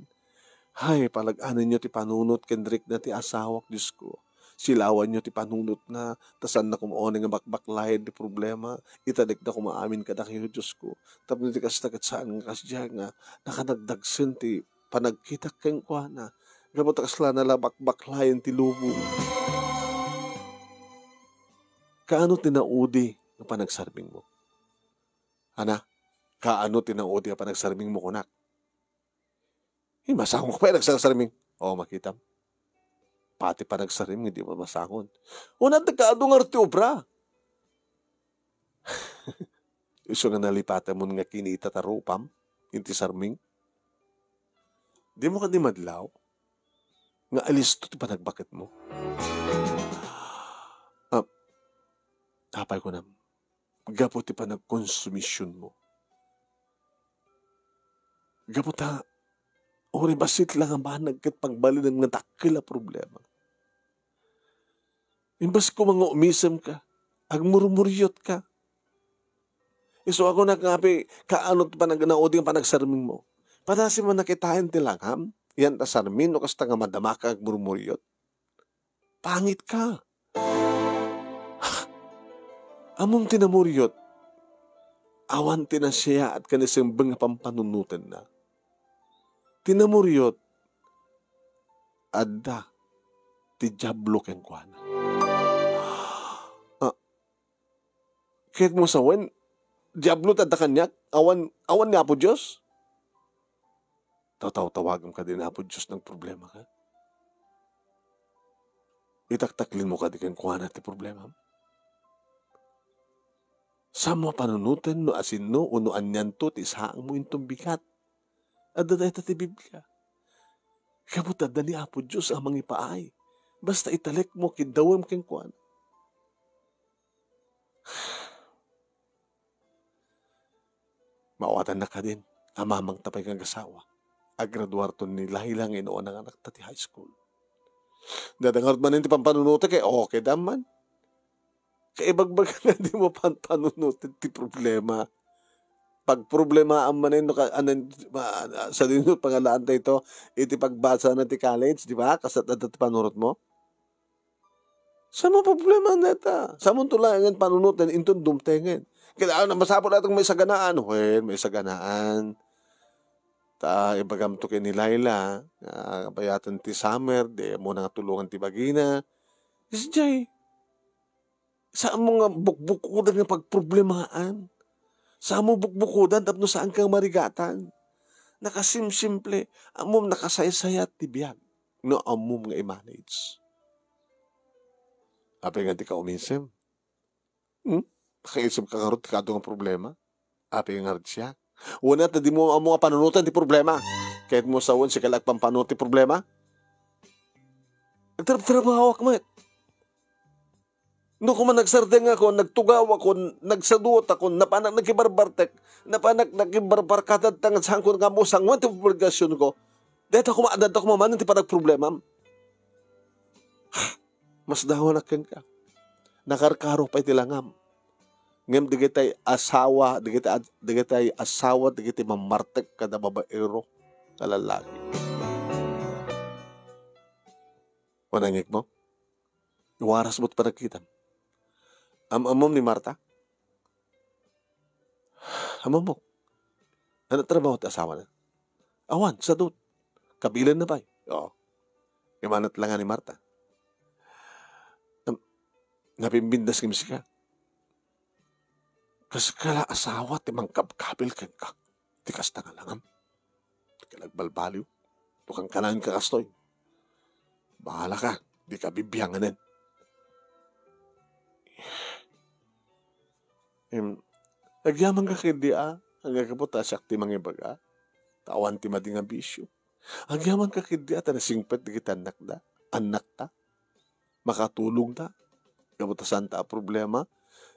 Hay, palag-anenyo ti panunot ken rikna ti asawak, Diosko. Silawanyo ti panunotna, ta saanna koma unay nga bakbaklayen ti problema. Itedekda koma amin kadakayo, Diosko. Tapno ti kasta ket saan nga kasdiay nga nakanagdagsen ti panagkitak kenkuana, gapu ta kasla nala bakbaklayen ti lubong. Kaano ti naudi nga panagsarmingmo? Ana, kaano ti naudi a panagsarmingmo kunak? Eh, masangon ka pay nagsasarming. O, makitam. Pati panagsarming, di mo masangon. Una, ti kaadu nga ti obra. Isu nga nalipatamon nga kinita ta rupam, inti sarming. Di mo kadi madlaw nga alisto ti panagbaketmo. Ah, apay ko na, gapu ti panagkonsumisyonmo. Gapu ta, uray bassit lang a banag ket pagbalinem nga dakkel a problema. Imbes koma nga umisem ka, agmurmuryot ka. Isu a kunak nga apay, kaano ti panag-, naudi nga panagsarmingmo? Padasem a nakitaen ti langam, yan ta sarming no kasta nga madama ka agmurmuryot. Pangit ka. Ammom ti namuryot, awan ti nasiaat ken nasimbeng a pampanunotenna. Ti namuryot, adda ti Diablo kenkuana. Ah, ket mo sawen, Diablo ti adda kaniak, awan, awan ni Apo Dios? Tatawtawagem kadi ni Apo Dios no agproblema ka? Itaktaklinmo kadi kenkuana ti problemam? Saanmo a panunoten no asinno o no anianto ti isaangmo inton bigat. Adda dayta ti Biblia. Gapu ta adda ni Apo Dios a mangipaay. Basta italekmo, kiddawem kenkuana. Maawatannak kadin a mamangta pay nga agasawa. Agraduarton ni Laila nga inuna nga anakta ti high school. Dada ngarud manen ti pampanunotek, eh, okay da man. Kaibagbaga nga di mo pampanunoten ti problema. Pagproblemaam manen no ka-, anan, ma-, sadino pangalaanta ito, iti pagbasa na ti college, di ba? Kasat adda ti panunot mo. Saanmo problema dayta? Saanmo to laengen panunoten inton dumtengen? Kailangan na masapul ata nga maisaganaan. Wen, maisaganaan. Ta ibagam to ken ni Laila, nga kabayaten ti summer, di mo nga tulongan ti bagina. Isdiay, saanmo nga bukbukodan nga pagproblemaan. Saanmo bukbukodan tapno saanka nga marigatan. Nakasimsimple, ammom nakasaysayat ti biag no ammom nga i-manage. Apay nga di ka uminsem? Hmm? Nakaisip ka ngarud ti kaadu nga problema? Apay nga ngarud siak? Wen, ta di mo ammo nga panunotan ti problema. Ket mo sawen, sika la agpampanunot ti problema? Agtrabtrabawak met. No koma nagsardengakon, nagtugawakon, nagsaduotakon, napanak nakibarbartek, napanak nakibarbarkadad ta nga saanko nga ammo sangoen ti obligasionko. Dayta koma, adda koma manen ti panagproblemam. Masdawanak kenka. Nakarkaro pay ti langam. Ngem dagiti asawa, dagiti ad-, dagiti asawa, dagiti mammartek kada babaero nga lallaki. Unangikmo? Iwaras mo ti panagkitam. Am-ammom ni Marta? Ammomok. Ania ti trabaho ti asawana? Awan, sadut. Kabilanna pay. Oo. Imanat la nga ni Marta. Am-, napimbindas ngem sika. Kas kala asawa ti mangkabkabil kenka. Ti kasta nga langam. Ti kalagbalbaliw. Tukan kanayon ka kastoy. Bahala ka. Di ka bibianganen. Em, agyaman ka ket di a, aggapu ta siak ti mangibaga. Ta awan ti madi nga bisio. Agyaman ka ket di a, ta nasingpet dagiti annakda, annakta. Makatulongda. Gapu ta saanta a problema,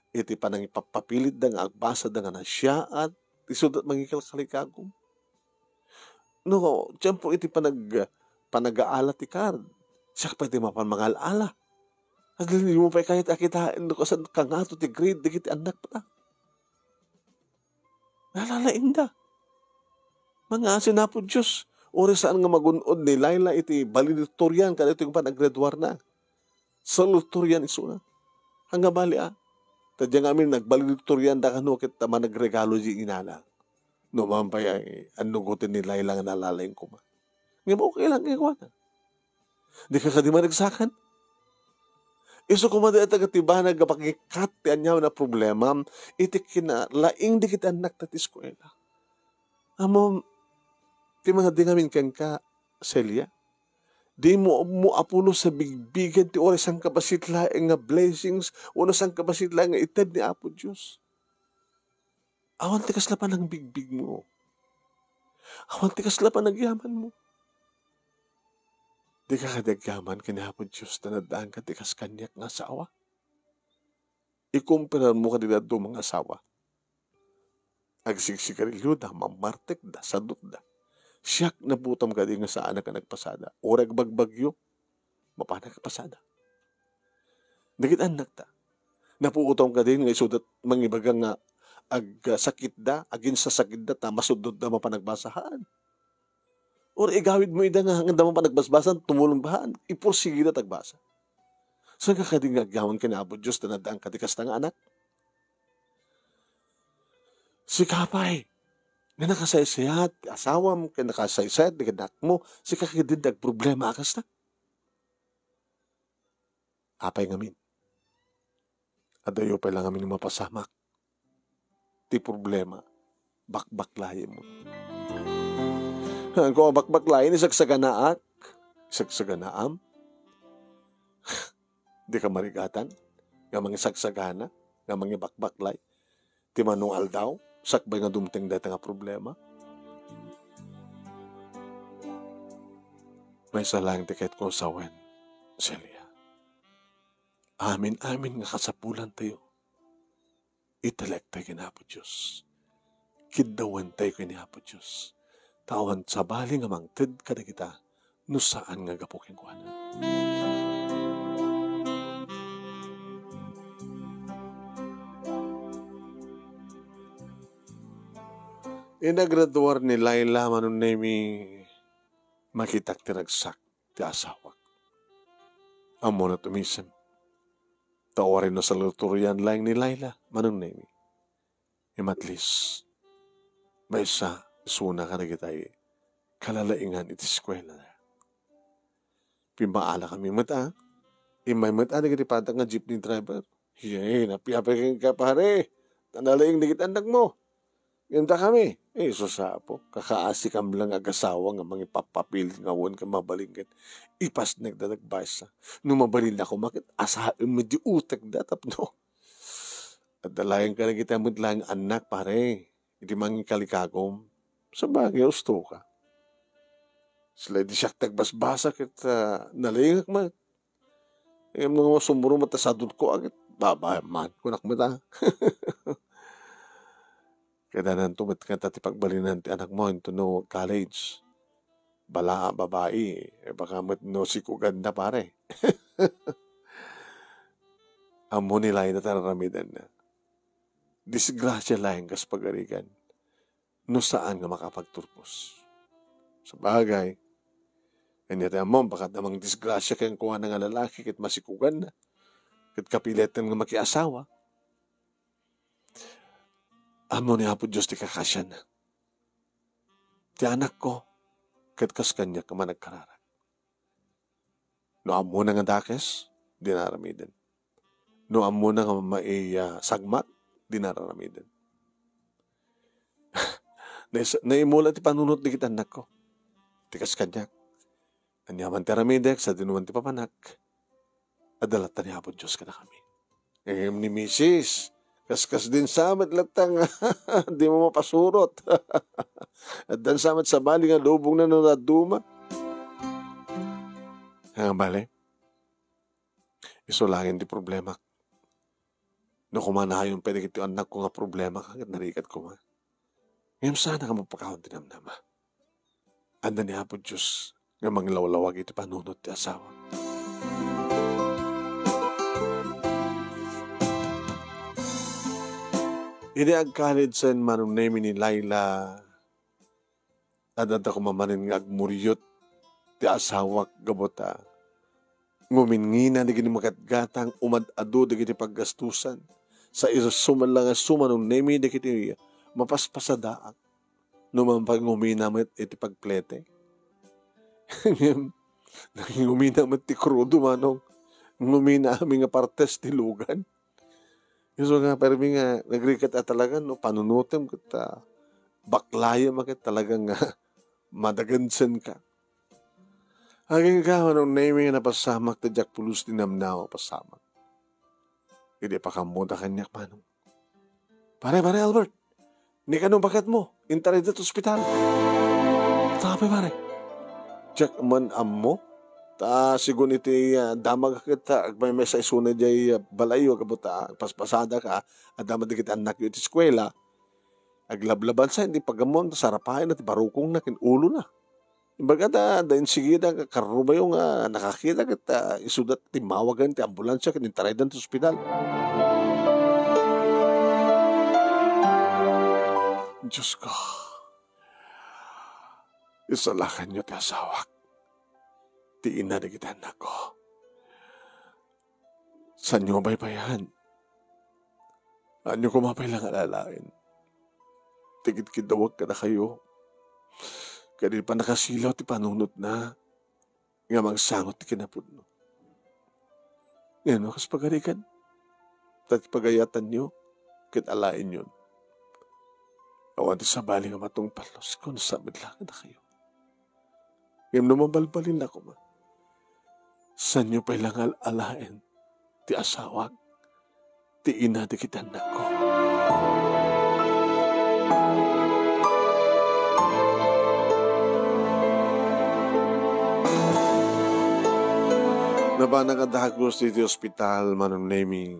iti panangipapapilitda nga agbasada nga nasiaat, isuda mangikalkalikagum. No, tiempo iti panag-, panagaala ti card, siak pay ti mapan mangal-ala. At dimo pay kayat a kitaen no kasano kangato ti grade dagiti annakta. Nalalaingda. Mangngaasin Apo Dios. Uray saan nga magun-od ni Laila iti valedictorian kadagitoy nga panagraduarna. Salutatorian isuna. Ania bali a. Ta diay nga amin nagvaledictorian da kano ket ta managregalo diay inana. No man pay ay annugoten ni Laila nga nalalaing koma. Ngem okay lang kenkuana. Dika kadi maragsakan? Isu koma dayta ti banag nga pakikkat ti aniaman a problema iti kinalaing dagiti annakta ti eskuela. Ammom, ti mangadi ngamin kenka, Celia, dimo ammo a pulos a bigbigen ti uray sangkabassit laeng nga blessings wenno sangkabassit laeng nga ited ni Apo Dios. Awan ti kasla panangbigbigmo. Awan ti kasla panagyamanmo. Dika kadi agyaman ken ni Apo Dios ta naddaanka ti kas kaniak nga asawa? Ikompararmo kadi dadduma nga asawa. Agsigsigarilioda, mammartekda, sadutda. Siak, napuotam kadi nga saanak a nagpasada. Uray agbagbagyo, mapanak a pasada. Dagiti annakta, napuotam kadi nga isuda mangibaga nga agsakitda, aginsasakitda, ta masudnotda mapan agbasa? Haan. Uray igawidmo ida nga, nga adda mapan agbasbasa, tumulong ba? Haan. Ipursigida ta agbasa. Saan ka kadi nga agyaman ken Apo Dios ta naddaanka ti kasta nga anak? Sika pay, nga nakasaysayat ti asawam ken nakasaysayat ti annakmo, sika ketdin ti agproblema a kasta? Apay ngamin? Adayo pay la ngamin mapasamak ti problema, bakbaklayem. Haan ko a bakbaklayem, isagsaganaak, isagsaganaam. Dika marigatan nga mangisagsagana, nga mangibakbaklay ti mano nga aldaw, sakbay nga dumteng dayta nga problema. Maysa laeng ti kayatko a sawen, Celia. Amin-amin nga kasapulantayo, italektay ken Apo Dios. Kiddawentayo ken ni Apo Dios. Ta awan sabali nga mangted kadagita no saan nga gapu kenkuana. Inagraduar ni Laila, Manong Nemi, makitak ti ragsak ti asawak. Ammona tumisem. Ta uray no saluturian laeng ni Laila, Manong Nemi. Ngem at least, maysa isuna kadagitay kalalaingan iti eskuela. Pimmaalakami met a. Immay met a dagiti paddak nga jeepney driver. Hey, napiapay kenka, pare. Ta nalaing dagiti annakmo. Ngem dakami, eh, sus, Apo, kakaasikam lang agasawa nga mangipapapilit nga awan ket mabalin ket ipasnek da nagbaysa. No mabalin ako maket, asaem met di utek da tapno adda laeng kadagiti met laeng annak, pare, iti mangikalikagom. Sabagay, usto ka. Sila di siak tagbasbasa ket, ah, nalaingak met. Ngem no sumurot met ta sadutko, agit, baba man, kunak met a. Kailangan to met kanta ti pagbalinan ti anakmo intono college. Bala a babai, eh, baka met no sikugan na, pare. Ammo ni Laila ti ar-aramidenna. disgrasia laeng kas pagarigan no saan nga makapagturpos. Sabagay, ania ti ammom, baka adda mangdisgrasia kenkuana nga lalaki ket masikuganna, ket kapileten nga makiasawa. Ammo ni Apo Dios ti kakasianna. Ti anakko, ket kas kaniak nga managkararag. No ammona nga dakes, dina aramiden. No ammona nga mai-, ah, sagmak, dina aramiden. Nais-, naimula ti panunot dagiti annakko. Ti kas kaniak. Ania man ti aramidek, sadino man ti papanak, adda latta ni Apo Dios kadakami. Ngem ni misis, kaskasdin sa met latta nga dimo mapasurot. Addan sa met sabali nga lubongna no dadduma. Nga bale, isu laeng ti problemak. No kumanayon pay dagiti annakko nga problemak, ket narigat koma. Ngem saan a mapakawan ti namnama. Adda ni Apo Dios nga manglawlawag iti panunot ti asawa. Idi agkalid sen Manong Nemi ni Laila, adda koma manen nga agmuryot ti asawak gapu ta nguminngina dagiti magatgatang, umad-adu dagiti paggastusan. Sa isu man la nga isu Manong Nemi dagiti mapaspasadaak. No man pay ngumina met iti pagplete. Ngem, nangingumina met ti krudo, Manong. Ngumina amin nga partes ti lugan. Isu nga, permi nga, nagrigat a talaga, no, panunutem ket, ah, baklayem a ket talaga nga madagensenka. Agingga, Manong Nemi, nga napasamak, ta diak pulos ti namnama a pasamak. Idi pakammoda kaniak, Manong. Pare, Pare Albert, ni kano baketmo, intarayda ti ospital. Tapay, pare. Diak man ammo. Ta sigun iti, ah, damag ket, ah, agmaymaysa isuna diay, ah, balayyo, gapu ta, ah, paspasadaka, ah, adda man dagiti annakyo iti eskuela. Aglablaban sa, indi pagammon, ta sarapaenna ti barukongna ken ulona. Imbagada, da insigida nga karrubayo nga nakakita ket, ah, isuda timmawagan ti ambulansia ket intaraydan ti ospital. Diosko, isalakanyo ti asawak, ti ina dagiti annakko. Saanyo a baybayan? Saanyo koma pay la nga alalaen ti kidkiddawek kadakayo, ket idi pannakasilaw ti panunotna nga mangsangot ti kinapudno. Ngem no kas pagarigan, ta ti pagayatanyo ket alaenyon. Awan ti sabali nga matungpal no sika no sa met la kadakayo. Ngem no mabalbalinna koma, saanyo pay la nga al-alaen ti asawak, ti ina dagiti annakko. Nabanag a dagus iti ospital, Manong Nemi.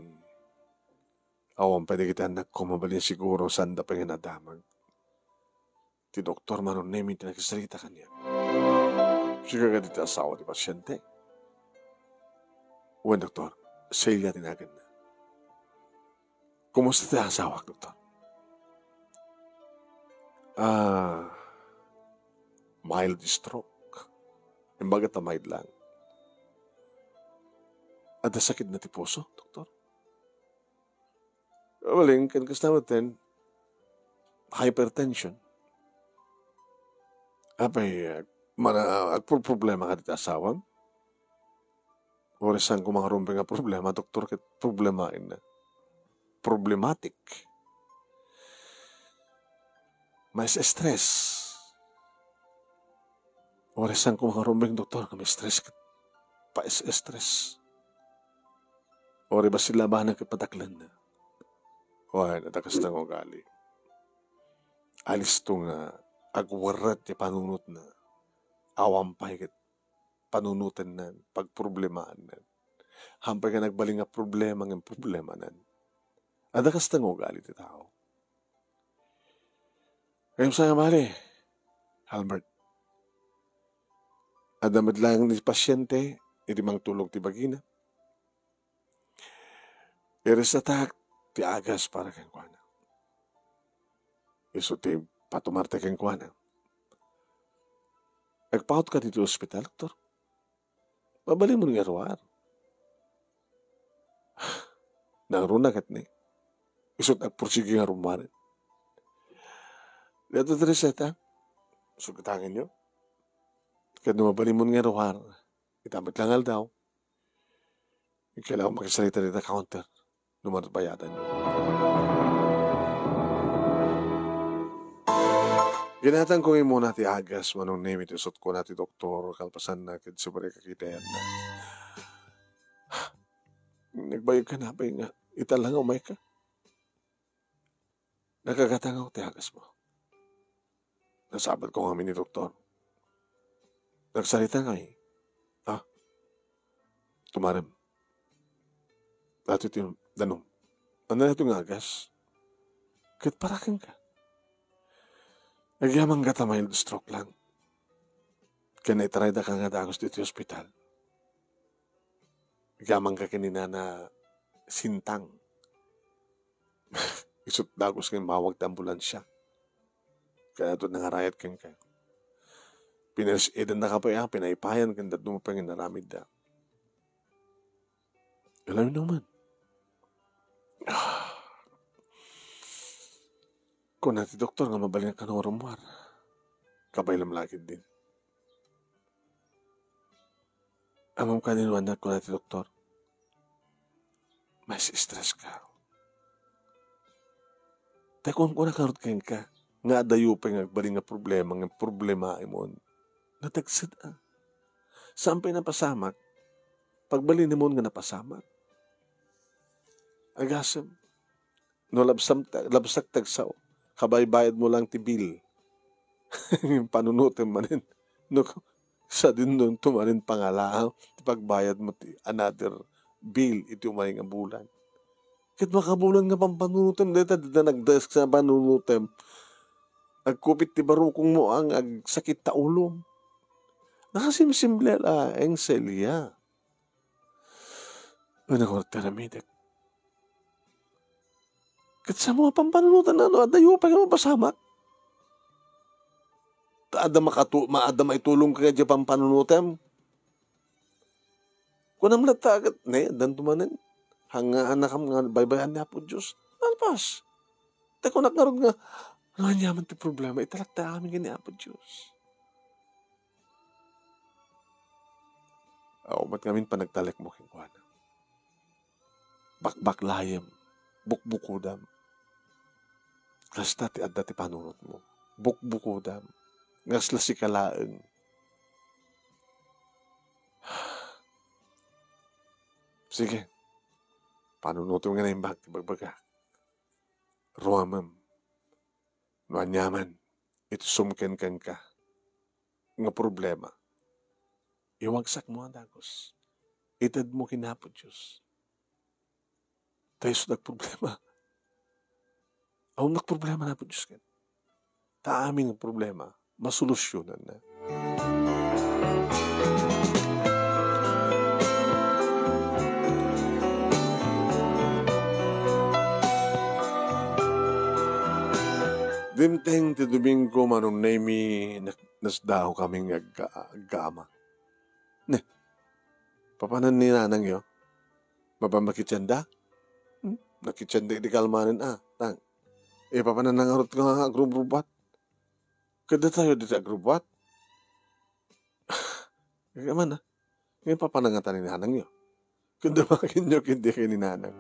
Awan pay dagiti annakko, mabalin siguro, saanda pay nga nadamag. Ti doktor, Manong Nemi, ti nakisarita kaniak. Sika kadi ti asawa ti pasiente? Wen, doktor, Celia ti naganna. Kumusta ti asawak, doktor? Ah, mild stroke. Imbaga ta mild lang. Adda sakitna ti puso, doktor? Uling, ken kasta met ten, hypertension. Apay, ah, mana-, agproproblema kadi ti asawam? Uray saan koma nga rumbeng nga problema, doktor, ket problemaenna. Problematic. Mais-stress. Uray saan koma nga rumbeng, doktor, nga ma-stress ket pa-stress. Uray bassit la a banag ket padaklanna. Wen, adda kasta nga ugali. Alisto nga agwerret ti panunotna. Awan pay ket panunotennan, pagproblemaannan. Hampay nga nagbalin nga problema ngem problemanan. Adda kasta nga ugali ti tao. Ngem sa nga bali, Albert, adda met laeng ti pasiente idi mangtulog ti bagina. Iresatak ti agas para kenkuana. Isu ti patumarte kenkuana. Agpaut ka ditoy ospital, doktor? Mabalinmo nga iruar. Nangruna ket ni. Isut' agpursigi nga rummuar. Dito ti reseta. Sugtangenyo. Ket no mabalinmo nga iruar, ita met lang aldaw, kailangan makisarita dita counter. No mano bayadanyo. Ginatangko imuna ti agas, Manong Nemi, ti isut' kuna ti doktor, kalpasanna ket simmurek a kitaenna. Nagbayag ka na, bay, nga ita lang umayka? Nagagatangak ti agasmo. Nasabatko ngamin ni doktor. Nagsarita ngay. Ah, tumarem. Datoy ti danum. Ania daytoy nga agas? Ket para kenka. Agyamanka ta mild stroke lang. Ken naitaraydaka nga dagus ditoy ospital. Agyamanka ken ni Nana Sintang. Isut' dagus nga immawag ti ambulansia. Kayatna nangarayat kenka. Pinirst aidennaka pay a pinaypayan ken dadduma pay nga inaramidda. Alam mo naman. Kuna ti doktor nga mabalinka kano rummuar. Kabay lamlakid din. Ammom kadi no ania kuna ti doktor? Mas stress ka. Ta kunkunak ngarud kenka, nga adayo pay nga agbalin nga problema, nga problemaemon. Nadagset a. Saan pay napasamak, pagbalinemon nga napasamak. Agasem, no labsam-, labsak ti agsaw, kabaybayadmo lang ti bill. Panunotem manen. No, sadino tumanin pangalaam ti pagbayadmo ti another bill iti umay nga bulan. Ket makabulan nga pampanunotem, dayta dida nagdayes nga panunotem. Agkupit ti barukongmo a nga agsakit ta ulom. Nakasimsimle la, Eng Celia. Ano nga ti aramidek? Ket sa mga pampanunotan na, no, adayo pay nga mapasamak. Ta adda makatu-, ma-, adda maitulong ka diay pampanunotem. Kunam latta ket, ne, addan tumanen. Hangaanakam nga baybay-an ni Apo Dios. Nalpas. Ta kunak ngarud nga, no, aniaman ti problema, italak ta amin ken ni Apo Dios. Aw, met ngamin panagtalekmo kenkuana. Bakbaklayem, bukbukodam. Kasta ti adda ti panunotmo. Bukbukodam. Nga kasla sika laeng. Sige. Panunotem nga naimbag ti bagbagak. Ruamem. No aniaman, iti sumken kenka nga problema, iwagsakmo a dagus. Itedmo ken Apo Dios. Ta isu ti agproblema. Awan nagproblema ni Apo Dios ken. Ta amin nga problema, masolusyonanna. Dimteng ti Domingo, Manong Nemi, nak-, nasdaaw kami nga agga-, aggaama. Ne, papanan ni nanangyo? Mapan makitianda? Hmm? Nakitianda idi kalmanen a, tang. E, papanan na ngarud nga agrubrubat? Kada tayo dita agrubbat? Kaya man, a. Ngayon, papanan nga ta ni nanangyo. Kanda makinyo, kindi kayo ni nanang.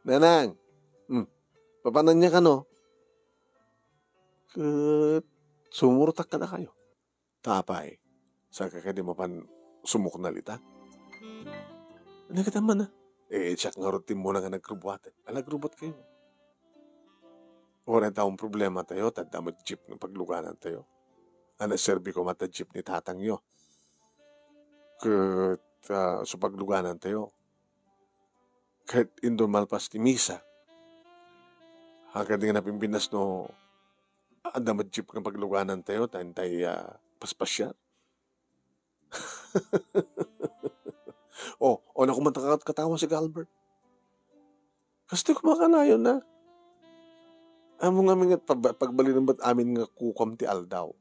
Nanang! Hmm. Papanan niya kano? Ket sumurtak kada kayo. Ta apay, saan ka kadi mapan sumuknal ita? Nagatan man, a. E, siak ngarud ti immuna nga nagrubuaten. A, nagrubuat kayo. Uray ta awan problema tayo, ta adda met jeep nga pagluganan tayo. A, naserbi koma ta jeep ni tatangyo. Ket, a, so pagluganan tayo. Ket inton malpas ti misa, a, kadi nga napimpinas no adda met jeep nga pagluganan tayo, ta intay, a, paspasiar. O, o, naku, man ta kat-, katawa si Albert. Kastoy koma kanayon a. Ammom ngamin ket pag-, pagbalinen met amin nga kukuam ti aldaw.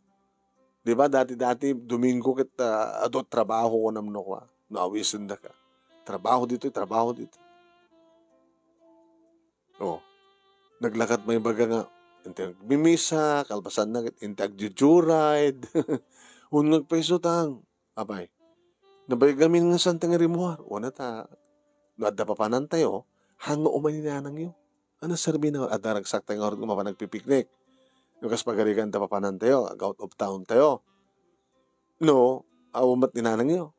Di ba, dati-dati, Domingo ket, ah, adu a trabaho, kunam no kua, no awisendaka. Trabaho ditoy, trabaho ditoy. Oh, naglakad maibaga nga, inti agmimisa, kalpasanna ket inti agjo-joyride. Wen nga agpayso tang, apay, nabayag amin nga saan ti nga rimmuar. Wen a ta, no adda papanantayo, haan nga umay ni nanangyo. Ania serbina, adda ragsaktayo ngarud nga mapan agpipiknik. No kas pagarigan, adda papanantayo, ag-out of town tayo. No, awan met ni nanangyo.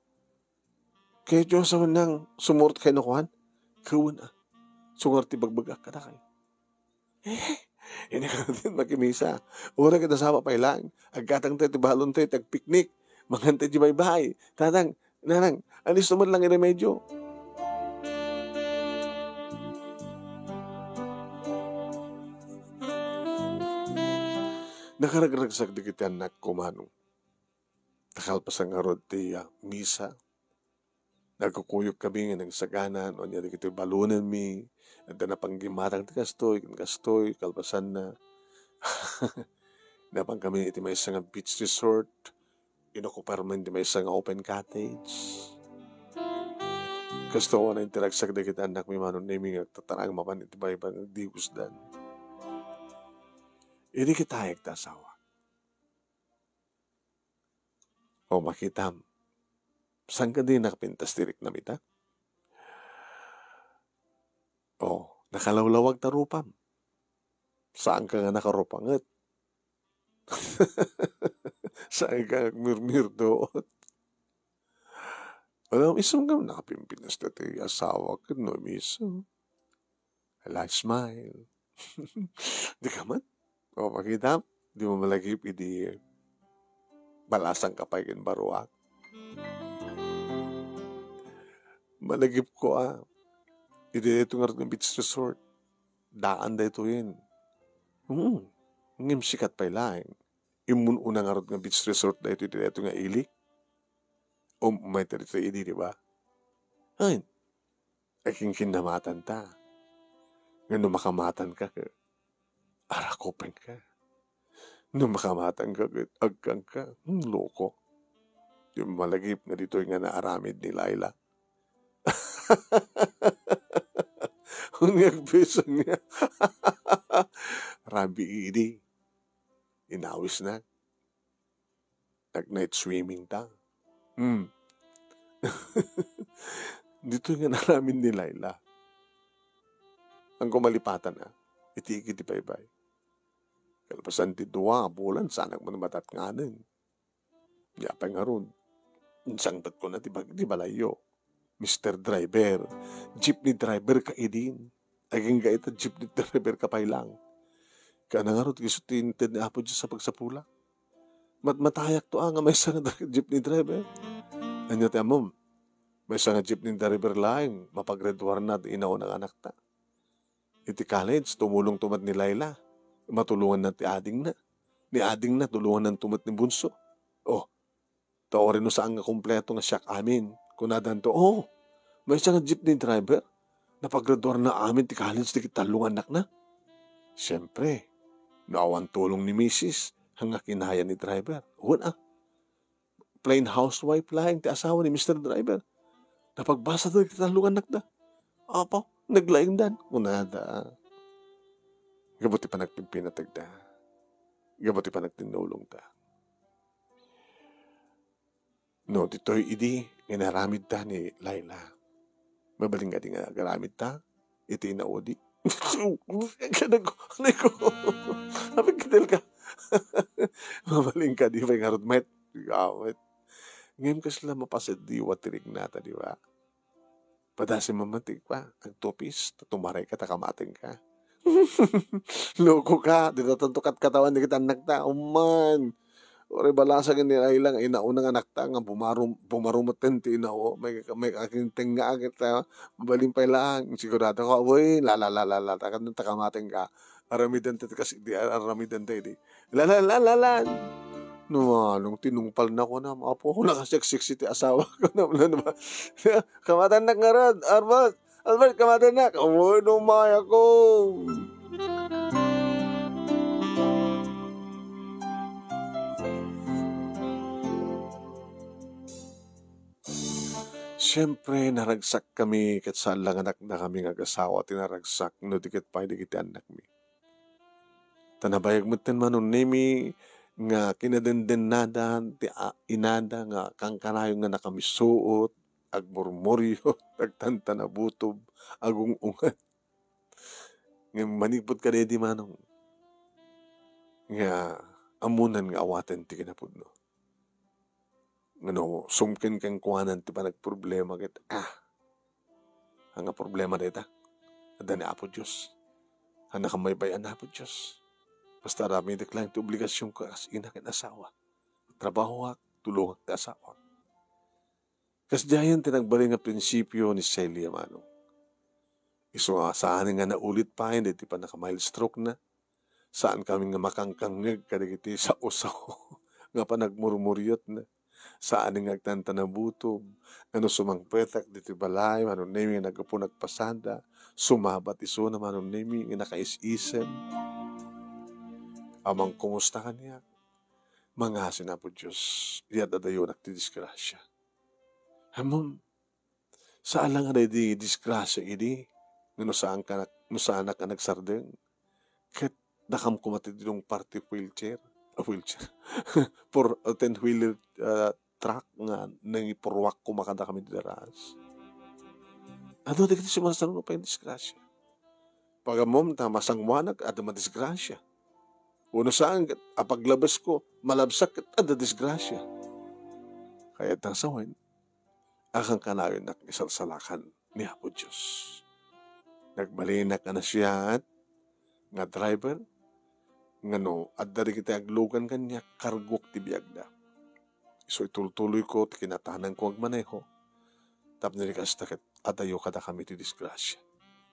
Kayatyo a sawen nga sumurot kayo no kuan? Ket wen a. Isu ngarud ti ibagbagak kadakayo. Eh, inka makimisa. Uray ket asawa pay laeng. Aggatangtayo ti balontayo, ti agpiknik. Mangantayo diay baybay. Tatang, nanang, anisto met lang iremedyo. Nakaragragsak dagiti annakko, manong. Ta kalpasan ngarud ti, ah, misa, nagkukuyokkami nga nagsagana no ania dagiti balonenmi. Adda napan gimmatang ti kastoy ken kastoy, kalpasanna, napankami iti maysa nga beach resort. Inokuparmi ti maysa nga open cottage. Kastoy a nainteragsak dagiti annakmi, manong Nemi, nga agtatarang mapan iti baybay nga agdiwesdan. Idi ket ayek ti asawa. O, makitam. Saan kadi nakapintas ti riknam ita? O, nakalawlawag ta rupam. Saanka nga nakarupanget. Saanka nga agmirmirdoot. Alam, isam nga nakapimpinas dati asawa ket no miso. Ala, smile. Di ka man? O, makita? Di mo malagip idi balasang ka pay ken baruak. Malagip ko, a. Idi daytoy ngarud nga beach resort. Daan daytoyen. Hmm. Ngem sikat pay laeng. Immun-una ngarud nga beach resort daytoy idi daytoy nga ili. Um, may tarita idi, di ba? Ay, Agkinkinnamatanta. Nga no makamatanka ket arakupenka. No makamatanka ket agkanka. Hmm, loko. Di malagip nga ditoy nga naaramid ni Laila. Wen nga agpayso nga. Rabii idi. Inawisna. Nag-night swimming ta. Hmm. Ditoy nga naaramid ni Laila. Haan ko malipatan, a, iti igid ti baybay. Kalpasan ti dua a bulan, saanak met matatnganen. Apay ngarud, insangpetkona ti bag-, ti balayyo. Mister Driver, jeepney driver ka idin. Agingga ita, jeepney driver ka pay lang. Kaana ngarud, isu ti inted ni Apo Dios a pagsapulak. Matmatayakto, a, nga maysa nga dri-, jeepney driver. Ania ti ammom? Maysa nga jeepney driver laeng, mapagraduarna ti inauna nga anakta. Iti college, tumulongto met ni Laila. Matulonganna ti adingna. Ni adingna, tulongannanto met ni Bunso. O, ta uray no saan nga kompleto nga siak amin. Kunadanto, "O, maysa nga jeepney driver. Napagraduarna amin ti college dagiti tallo nga annakna." Siempre, no awan tulong ni misis, haan nga kinaya ni driver. Wen, a. Plain housewife laeng ti asawa ni Mister Driver. Napagbasada dagiti tallo nga annakda. Apo, naglaingdan, kunada. Gapu ti panagpinpinategda. Gapu ti panagtinnulongda. No, ditoy idi nga inaramidda ni Laila. Mabalin kadi nga agaramidta iti inaudi? Kanago, kanago. Apay, kadel ka. Mabalin kadi pay ngarud met. Gawet. Ngem kasla mapasadiwa ti rignata, di ba? Padasem man ti kua, agtupis, ta tumarayka ta kamatenka. Loko ka, dita tanto katkatawan dagiti annakta. Umman. Uray balasang ni Laila nga inauna nga anakta nga bumarum-, bumarumetten ti inao. May, may akinteng nga agit, a, mabalin pay laeng. Sigurado ka, uy, la, la, la, la, la, ta, ta kamatenka. Aramidenta ti kas-, di, aramidenta idi. La, la, la, la, la. No, manong, tinungpalna, kunam, Apo, nakaseksiksi ti asawa ko, kunam, ano ba? Kamatennak ngarud, Albert. Albert, kamatennak. Awan, umay ako. Siempre, naragsakkami ket saan la nga dakdakami nga agasawa ti naragsak no di ket pay dagiti annakmi. Ta nabayag metten, Manong Nemi, nga kinadendennada ti a-, inada nga kankanayon nga nakamisuot, agmurmuriot, agtantanabutob, agung-ungat. Ngem manipud kadaydi, Manong, nga ammonan nga awaten ti kinapudno. Nga no sumken kenkuanan ti panagproblema ket, ah, ania nga problema dayta? Adda ni Apo Dios. Ania nga maibay-an ni Apo Dios? Basta aramidek laeng ti obligasionko kas ina ken asawa. Trabahoak, tulongak ti asawak. Kasdiayen ti nagbalin nga prinsipio ni Celia, Manong. Isu nga saan nga naulit pay daydi pannaka-mild stroke na. Saan kami nga makangkangngeg kadagiti sao-sao nga panagmurmuriotna. Saan nga agtantanabutob. Ngano sumangpetak ditoy balay, Manong Nemi, nga naggapu nagpasada. Sumabat isuna, Manong Nemi, nga nakaisisem. Ammom, kumusta kaniak? Mangngegak, Apo Dios, ket adayonak ti disgrasia. Ammom, saan la nga daydi disgrasia idi, nga no saanka, no saanak a nagsardeng, ket dakam koma ti dinungparti wheelchair, ah, wheelchair, for, uh, ten-wheeler, uh, truck nga nangipurruak koma kadakami ditoy Daraas. Adu dagiti sumarsaruno pay nga disgrasia. Pagammom ta masangoanak, adda madisgrasia. Wenno saan, a paglabesko, malabsak ket adda disgrasia. Kayatna nga sawen, a kankanayonnak nga isalsalakan ni Apo Dios. Nagbalinak nga nasayaat nga driver, nga no adda dagiti aglugan kaniak, kargok ti biagda. Isu itultuloyko ti kinatanangko nga agmaneho, tapno di kasta ket adayo kadakami ti disgrasia.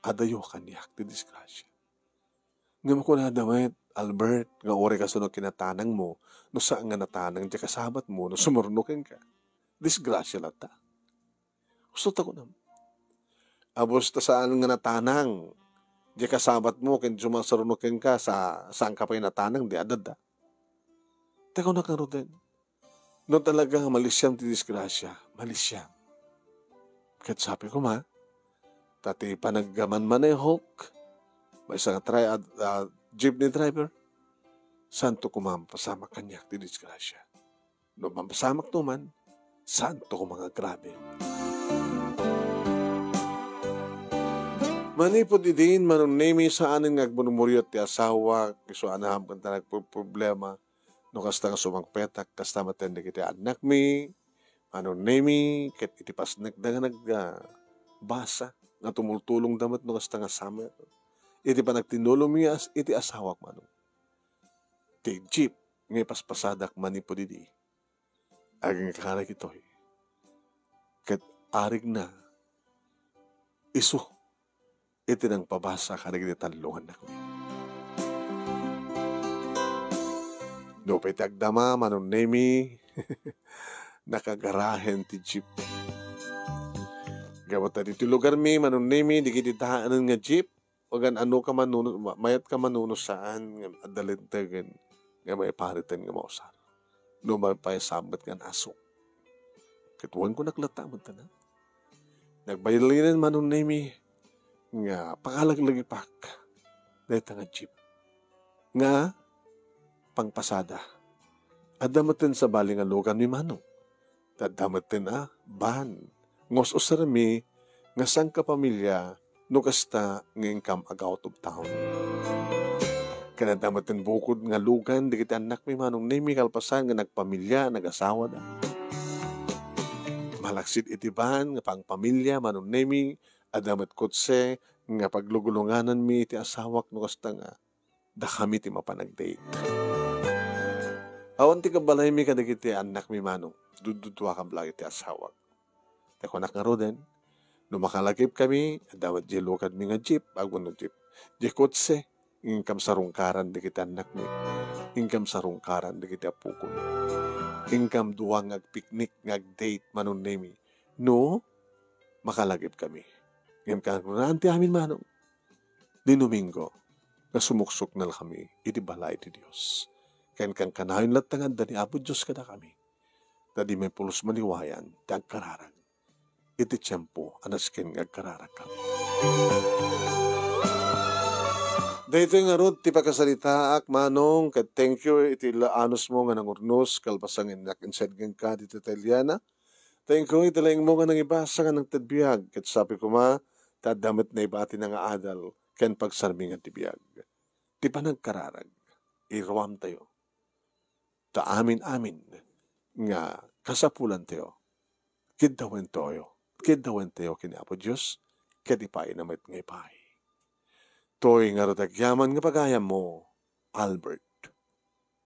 Adayo kaniak ti disgrasia. Ngem kunada met, Albert, nga uray kasano kinatanangmo, no saan nga natanang diay kasabatmo no sumurno kenka, disgrasia latta. Gusto ta kunam, a, basta saan nga natanang diay kasabatmo ken sumarsaruno kenka, sa, saanka pay natanang, di adda. Ta kunak ngaruden, no talaga nga malisiam ti disgrasia, malisiam. Ket sapay koma, ta ti panagmanmanehok, maysa nga tri-, a, a, jeepney driver, saanto koma mapasamak kaniak ti disgrasia. No mapasamakto man, saanto koma nga agrabi. Manipud idin, Manong Nemi, saanen nga agmurmuriot ti asawak, isu a nahamken ta nagproproblema. No kasta nga sumangpetak, kasta met dagiti annakmi, Manong Nemi, ket iti pasnekda nga nag-, ah, basa, nga tumultulongda met no kasta nga summer. Iti panagtinnulongmi as-, iti asawak, Manong. Ti jeep nga ipaspasadak manipud idi, agingga kadagitoy. Ket arigna, isu iti nangpabasa kadagiti tallo nga annakmi. Nupay ti agdama, Manong Nemi, nakagarahen ti jeep. Gapu ta ditoy lugarmi, Manong Nemi, dagiti daanen nga jeep, agan-anoka man no, ma-, mayatka man no saan nga adda lintegen nga maipariten nga mausar. No mapaisammet nga nasuk. Ket wen kunak latta met, a. Nagbalinen, Manong Nemi, nga pakalaglagipak dayta nga jeep nga pangpasada. Adda metten sabali nga luganmi, Manong. Ta adda metten a van nga us-usarmi nga sangkapamilya no kasta nga inkam ag-out of town. Ken adda metten bukod nga lugan dagiti annakmi, Manong Nemi, kalpasan nga nagpamilya, nagasawada. Malaksid iti van nga pangpamilya, Manong Nemi, adda met kotse nga paglugulungananmi iti asawak no kasta nga dakami ti mapan ag-date. Awan ti kabalaymi kadagiti annakmi, Manong. Dudduduakam laeng iti asawak. Ta kunak ngaruden, no makalagipkami, adda met diay luganmi nga jeep, awan no jeep, diay kotse, inkam sarungkaran dagiti annakmi, inkam sarungkaran dagiti appokomi, inkam dua nga agpiknik nga ag-date, Manong Nemi, no makalagipkami. Ngem kankanayon ti amin, Manong, Dinuminggo nga sumuksuknalkami iti balay ti Dios. Ken kankanayon latta nga adda ni Apo Dios kadakami, ta di mapulos maliwayan ti agkararag. iti tiempo a nasken nga agkararagkami. Daytoy ngarud ti pakasaritaak, Manong, ket thank you iti la-, anusmo nga nangurnos kalpasan nga innak inside kenka ditoy Italiana. Thank you iti laingmo nga nangibasa nga nangted biag, ket sabi koma, ta adda met naibatina nga adal ken pagsarmingan ti biag. Ti panagkararag, iruamtayo. Ta amin-amin nga kasapulantayo, kiddawentayo, kiddawentayo ken Apo Dios, ket ipaayna met nga ipaay. Toy ngarud agyaman nga pagayammo, Albert.